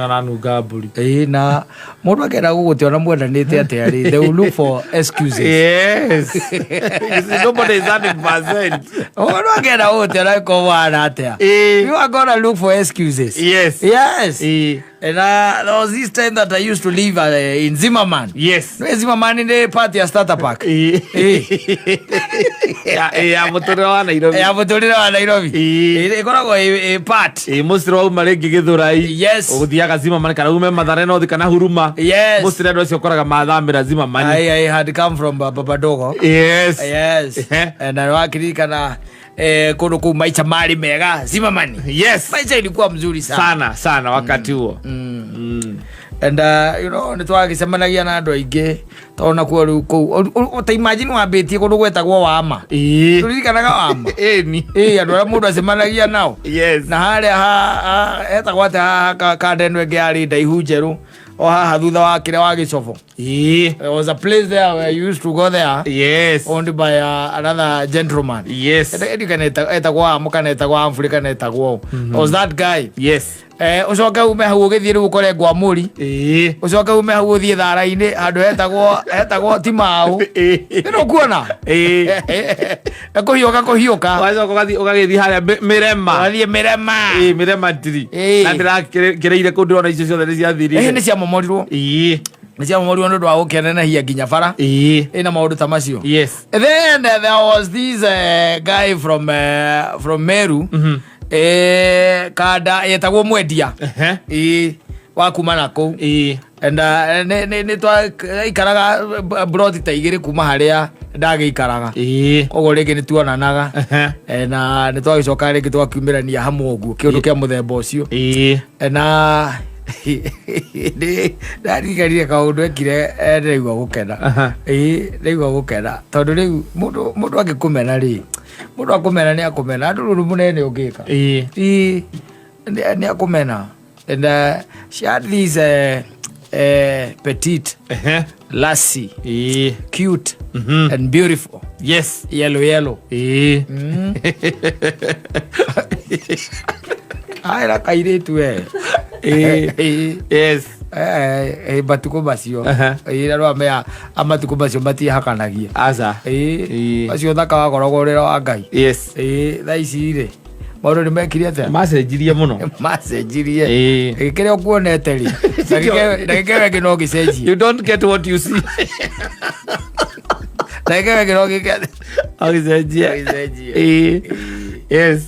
Aranunga mbũri. Ĩĩ, na mũndũ akenda gũgũte ona mwendanĩte atĩa rĩ, they will look for excuses. Yes. You see, nobody is 100%. Mũndũ akenda gũgũte ona ĩkorwo wana atĩa, Ĩĩ. you are gonna look for excuses. Yes. Yes. Ĩĩ. And there was this time that I used to live in Zimmerman. Yes. No, Zimmerman nĩ part ya starter park. Ĩĩ. Ĩĩ. Ya mũtũrĩre wa Nairobi. Ya mũtũrĩre wa Nairobi. Ĩĩ. Ĩkoragwo ĩ part. Ĩĩ, mũcĩrĩ wauma rĩngĩ Gĩthũrai. Yes. Ũgũthiaga Zimmerman kana ume Mathare North kana Huruma. Yes. Mũcĩrĩ andũ acio ũkoraga mathamĩra Zimmerman. I had come from Babadogo. Yes. Yes. Ehe. And I wakiririkana kũndũ kũu maica marĩ mega Zimmerman. Yes. Maisha ilikuwa mzuri sana. Sana sana wakati huo. And you know, nĩ twagĩcemanagia na andũ aingĩ tondũ nakuo rĩu kũu ta imagine wambĩtie kũndũ gwetagwo Wama. Ĩĩ. Tũririkanaga Wama? Ĩni. Ĩĩ, andũ arĩa mũndũ acemanagia nao. Yes. Na harĩa hetagwo atĩa haha kanda ĩno ĩngĩ yarĩ ndaihu njerũ o haha thutha wa kĩrĩa wa gĩcobo. Ĩĩ. There was a place there where you used to go there. Yes. Owned by another gentleman. Yes. Edi kana etagwo Amu kana etagwo Amfuri kana etagwo. There was that guy. Yes. Ucoke ume hau ũgĩthiĩ rĩu ũkore Ngwamũri. Ĩĩ. Ucoke ume hau ũthiĩ Thara-inĩ handũ hetagwo Timau. Ĩĩ. Nĩ ũkuona? Ĩĩ. Kũhiũka kũhiũka. Wacoka ũgagĩthiĩ harĩa Mĩrema. Ũgathiĩ Mĩrema. Ĩĩ, Mĩrema ndiri. Ĩĩ. Na ndĩrakĩrĩire kũndũ ona icio ciothe nĩ ciathirire. Ĩĩ, nĩ ciamomorirwo. Ĩĩ. Nĩ ciamomorirwo nĩ ũndũ wa gũkĩnenehia nginya bara. Ĩĩ. Ĩna maũndũ ta macio. Yes. Then there was this guy from Meru. Kanda yetagwo Mwendia. Ĩĩ, wa kuma na kũu. Ĩĩ. And nĩ twaikaraga broti ta igĩrĩ kuma harĩa ndagĩikaraga. Ĩĩ. Koguo rĩngĩ nĩ tuonanaga. Na nĩ twagĩcoka rĩngĩ twakiumĩrania hamwe ũguo kĩũndũ kĩa mũthemba ũcio. Ĩĩ. Na nĩ ndariganire kaũndũ ekire, ndĩraigua gũkena. Ĩĩ, ndĩraigua gũkena tondũ rĩu mũndũ angĩkũmena rĩ, mũndũ akũmena nĩ akũmena, andũ rũru mũnene ũngĩka. Ĩĩ. Ĩĩ, nĩ akũmena. And she had this petite lassie. Ĩĩ. Cute and beautiful. Yes. Yellow, yellow. Ĩĩ. Aira kairĩtu we. Ĩĩ. Ĩĩ. Yes. Matukũ macio. Ĩĩ, na rwamea matukũ macio matihakanagia. Aca. Ĩĩ. Macio thaka wakoragwo ũrĩ wa Ngai. Yes. Ĩĩ, thaa ici rĩ, maũndũ nĩ mekire atĩa? Macenjirie mũno. Macenjirie. Ĩĩ. Ĩĩ, kĩrĩa ũkuonete rĩ, ndagĩka ĩyo ĩngĩ no gĩcenjie. You don't get what you see. Ndagĩka ĩyo ĩngĩ no gĩke- No gĩcenjie. Gĩcenjie. Ĩĩ. Yes.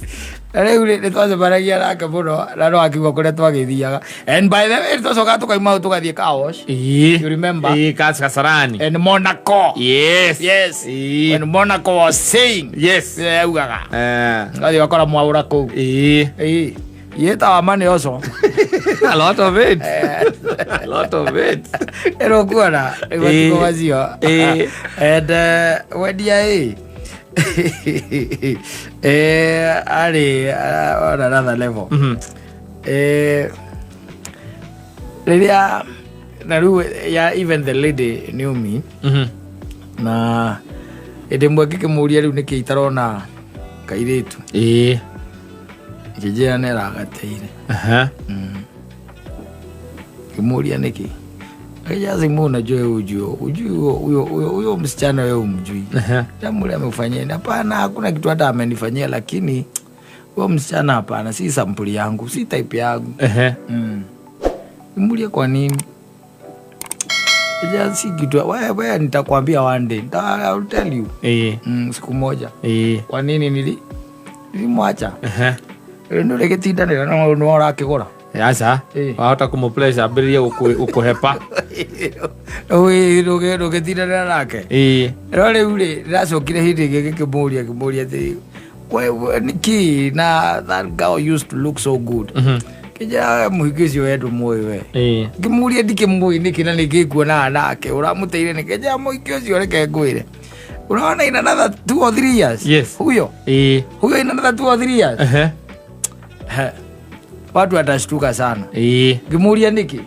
Na rĩu rĩ, nĩ twacemanagia nake mũno na no akiuga kũrĩa twagĩthiaga. And by the way, twacokaga tũkauma hau tũgathiĩ car wash. Ĩĩ. You remember? Ĩĩ, Kasarani. And Monaco. Yes. Yes. Ĩĩ. When Monaco was saying. Yes. Yaugaga. Eh. Ngathiĩ ũgakora mwaũra kũu. Ĩĩ. Ĩĩ. Yĩtawa money also. A lot of it. A lot of it. Ĩno kuona, rĩu matukũ Ĩĩ. macio. Ĩĩ. And wendia ĩ. Arĩ on another level. Rĩrĩa na rĩu ya even the lady knew me. Na hĩndĩ ĩmwe ngĩkĩmũria rĩu nĩkĩ itarona kairĩtu. Ĩĩ. Ngĩnjĩra nĩ ĩragateire. Kimuulia niki? Akija unajua ujui huyo msichana wewe umjui. Jambo amekufanyia. Hapana, hakuna kitu hata amenifanyia, lakini huyo msichana hapana, si sampuli yangu, si type yangu. Kimuulia kwa nini? Akija si kitu wewe nitakwambia one day. I'll tell you. Siku moja. Kwa nini nilimwacha? Ndio legetinda ndio no arakigura. Aca wahota kũmũpressure ambĩrĩrie gũkũhepa. Ndũgĩtindanĩra nake. No rĩu rĩ ndĩracokire hĩndĩ ĩngĩ ngĩkĩmũria atĩ nĩkĩ na that girl used to look so good. Kĩnjĩra mũhiki ũcio we ndũmũĩ we. Ngĩmũria ndikĩmũĩ nĩkĩ na nĩkĩ nguonaga nake ũramũteire nĩkĩ. Njĩra mũhiki ũcio reke ngwĩre. Unaona in another 2 or 3 years. Yes. Huyo. Huyo in another 2 or 3 years. Watu watashtuka sana. Ngimuulia niki?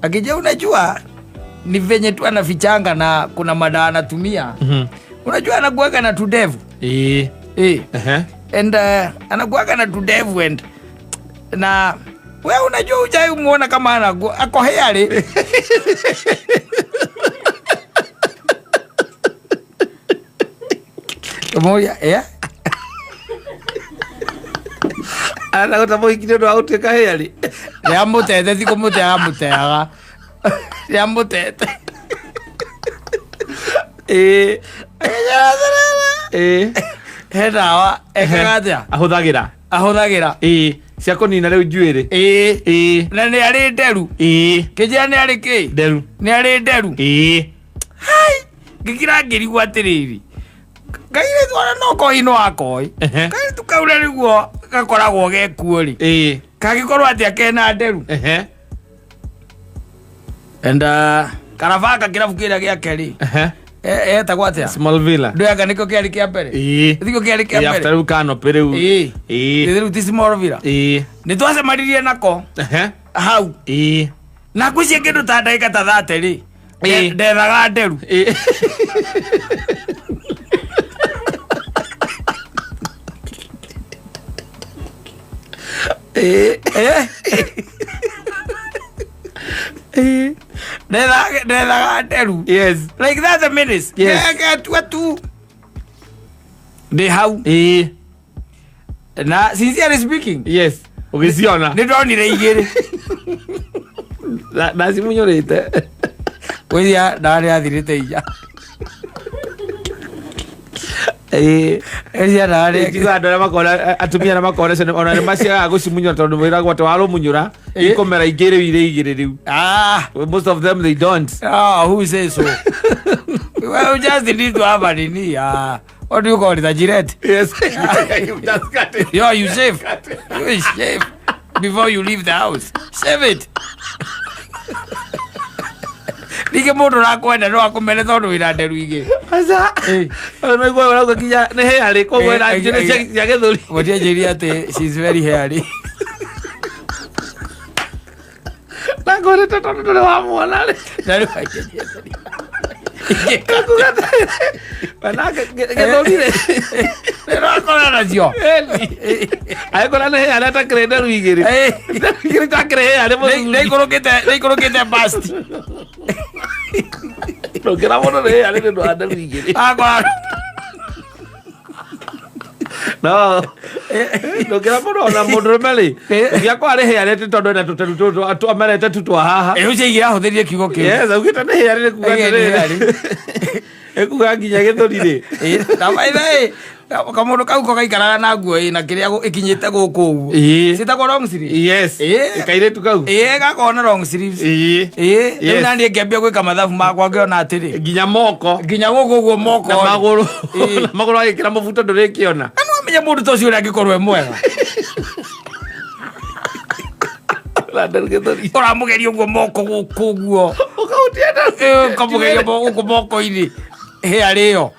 Akija unajua ni venye tu anafichanga na kuna madawa anatumia. Unajua anakuaga na tudevu. And anakuaga na tudevu and na wewe unajua hujai muona kama anakuwa ako hairy. Ngimuulia eh? Anagota mũhiki nĩ ũndũ wa gũtuĩka hairy. Nĩamũtete ti kũmũte amũteaga. Nĩamũtete. He ndawa ekaga atĩa? Ahũthagĩra. Ahũthagĩra. Cia kũnina rĩu njuĩrĩ. Na nĩ arĩ nderu. Kĩnjĩra nĩ arĩ kĩ? Nderu. Nĩ arĩ nderu. Hai! Ngĩkira ngĩrigwo atĩrĩrĩ. Kairĩtu ona no koi no akoi. Kairĩtu kau na nĩguo gakoragwo gekuo rĩ. Kangĩkorwo atĩa kena nderu. And karabanga kĩrabu kĩrĩa gĩake rĩ. Etagwo atĩa? Small Villa. Ndũyanga nĩkĩo kĩarĩ kĩa mbere. Nĩkĩo kĩarĩ kĩa mbere. After rĩu Canopy rĩu. Rĩu ti Small Villa. Nĩ twacemanirie nako. Hau. Na ngwĩciria kĩndũ ta ndagĩka ta 30 rĩ. Ndethaga nderu. Ndethaga nderu. Yes. Like that a minute. Yes. Gatua tu. Ndĩ hau. Na sincerely speaking. Yes. Ũgĩciona. Nĩ ndonire igĩrĩ. Na cimunyũrĩte. Gwĩciria ndawa nĩ yathirĩte inya. Njigaga andũ arĩa makona atumia arĩa makona ona nĩ maciagaga gũcimunyũra tondũ mwĩragwo atĩ warũmunyũra ikũmera ingĩ rĩu irĩ igĩrĩ rĩu. Most of them they don't. Who says so? Well, you just need to have a nini. What do you call it? A Gillette? Yes. You just got it. Yeah, you shave. You shave before you leave the house. Shave it. Ningĩ mũndũ ũrakwenda no akũmene tondũ wĩna nderu igĩrĩ. Aca. Ona igua ũrauga nginya nĩ hairy koguo ĩna njuĩrĩ cia gĩthũri. Mũtianjĩrire atĩ she's very hairy. Na ngorĩte tondũ ndũrĩ wamuona rĩ. Na rĩu akĩnjĩra. Gĩthũri rĩ. Nĩũrakora nacio. Agĩkora nĩ hairy atakĩrĩ nderu igĩrĩ. Nderu igĩrĩ takĩrĩ hairy mũthuri. Nĩikũrũkĩte basti. Ndũngĩra mũndũ nĩ hairy nĩ ũndũ wa nderu igĩrĩ. Akora. No. Ndũngĩra mũndũ ona mũndũrũme rĩ. Ũngĩakorwo arĩ hairy atĩ tondũ ena tũteru tũtũ amerete tu twa haha. Ũcio aigĩra ahũthĩrire kiugo kĩu. Yes, augĩte nĩ hairy nĩ kuga atĩrĩrĩ. Ekuga nginya gĩthũri rĩ. Na by the way, kamũndũ kau ko gaikaraga na nguo ĩna kĩrĩa ĩkinyĩte gũkũ ũguo. Ciĩtagwo long sleeve. Yes. Kairĩtu kau. Gakorwo na long sleeves. Rĩu naniĩ ngĩambia gwĩka mathabu makwa ngĩona atĩrĩ. Nginya moko. Nginya gũkũ ũguo moko. Na magũrũ. Na magũrũ agĩkĩra mũbuto ndũrĩkĩona. Na no amenye mũndũ ta ũcio ũrĩa angĩkorwo e mwega. Ũramũgeria ũguo moko gũkũ ũguo. Ũkahutia nderu. Ũkamũgeria gũkũ moko-inĩ. Hairy ĩyo.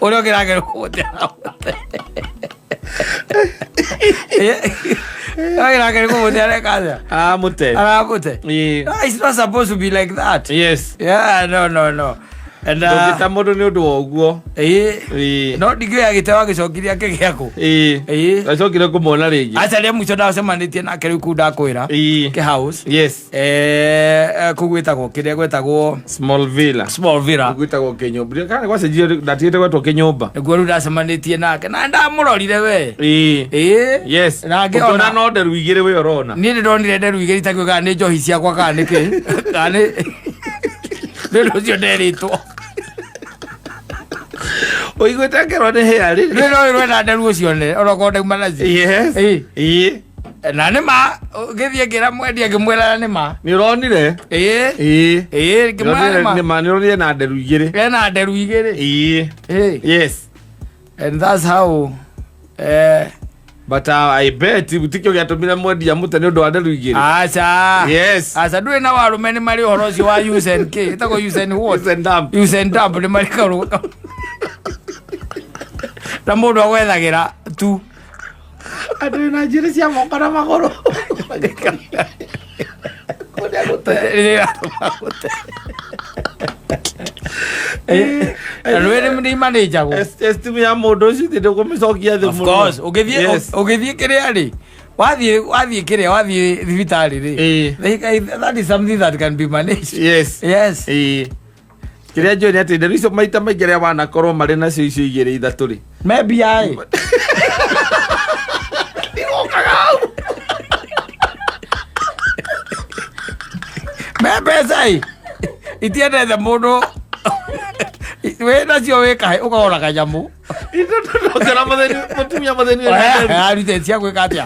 Ũrĩa ũngĩrageria kũmũte. Ũrĩa kũmũte areka atĩa? Aramũte. Aramũte. It's not supposed to be like that. Yes. Yeah, no. Ndũngĩta mũndũ nĩ ũndũ wa ũguo. Ĩĩ. Ĩĩ. No ndingĩoya gĩteo agĩcokirie akĩgĩa kũ. Ĩĩ. Ĩĩ. Acokire kũmuona rĩngĩ. Aca rĩa mũico ndacemanĩtie nake rĩu kũu ndakwĩra. Ĩĩ. Kĩ house. Yes. Kũu gwĩtagwo kĩrĩa gwĩtagwo Small Villa. Small Villa. Gwĩtagwo kĩnyũmba. Kana gwacenjirio ndatigĩte gwetwo kĩnyũmba. Nĩguo rĩu ndacemanĩtie nake na ndamũrorire we. Ĩĩ. Ĩĩ. Yes. Na ngĩona- Ũkĩona no nderu igĩrĩ we ũrona. Niĩ nĩ ndonire nderu igĩrĩ itakiuga kana nĩ njohi ciakwa kana nĩ kĩ. Kana nĩ nĩ ũndũ ũcio nderĩtwo. Ũiguĩte akĩrwo nĩ hĩa rĩ. Nĩ no rwenda nderu ũcio nĩ onokorwo ndauma nacio. Yes. Ĩĩ. Ĩĩ. Na nĩ ma ngĩthiĩ ngĩra mwendia ngĩmwĩra na nĩ ma. Nĩ ũronire? Ĩĩ. Ĩĩ. Ĩĩ ngĩmwĩra nĩ ma. Nĩ ma nĩ ũronire na nderu igĩrĩ. Ena nderu igĩrĩ. Ĩĩ. Ĩĩ. Yes. And that's how But I bet tikio gĩatũmire mwendia mũte nĩ ũndũ wa nderu igĩrĩ. Aca. Yes. Aca ndũrĩ na warume nĩ marĩ ũhoro ũcio wa use and K. Ĩtagwo use and what? Use and dump. Use and dump nĩ marĩ kaũndũ. Na mũndũ agwethagĩra tu. Andũ na njuĩrĩ cia moko na magũrũ. Rĩrĩa ĩratũma gũte. Na rwĩrĩ nĩ imanĩnjagwo. Estimu ya mũndũ ũcio ti ndũkũmĩcokia thĩ Of course, ũgĩthiĩ Yes. ũgĩthiĩ kĩrĩa rĩ wathiĩ kĩrĩa wathiĩ thibitarĩ rĩ Ĩĩ. That is something that can be managed. Yes. Yes. Ĩĩ. Kĩrĩa njũĩ nĩ atĩ nderu icio maita maingĩ arĩa wanakorwo marĩ nacio icio igĩrĩ ithatũ rĩ. Maybe I. Igokaga hau. Me mbeca ĩ itiendete mũndũ wĩ nacio wĩ kahe ũkagũra kanyamũ. Ndokera mũtheni mũtumia mũtheni wĩna nderu. Arute cia gwĩka atĩa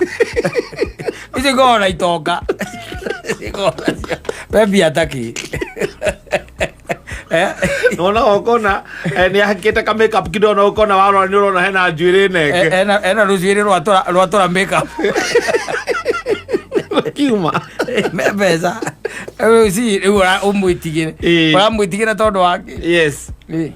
icio ikoragwo na itonga. Ikoragwo nacio. Me mbia takĩ. Nona ũkona nĩ ahakĩte ka makeup kidogo na ũkona warora nĩ ũrona hena njuĩrĩ nenge. Ena rũcuĩrĩ rwatũra makeup. Kiuma. Me mbeca rĩu ci rĩu ũmwĩtigĩre. Ĩĩ. Ũramwĩtigĩra tondũ wa kĩ? Yes. Ĩĩ.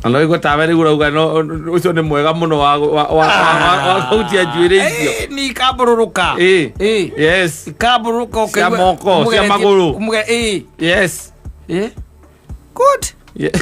Na no tawe rĩu ũrauga no ũcio nĩ mwega mũno wa wa wa wa- wa kũhutia njuĩrĩ icio. Ĩĩ, nĩ ikambũrũrũka. Ĩĩ. Ĩĩ. Yes. Ikambũrũrũka Cia ũkaigua- moko, cia ũmũgeretie- magũrũ. ĩĩ. Yes. Ĩĩ. Good. Yeah.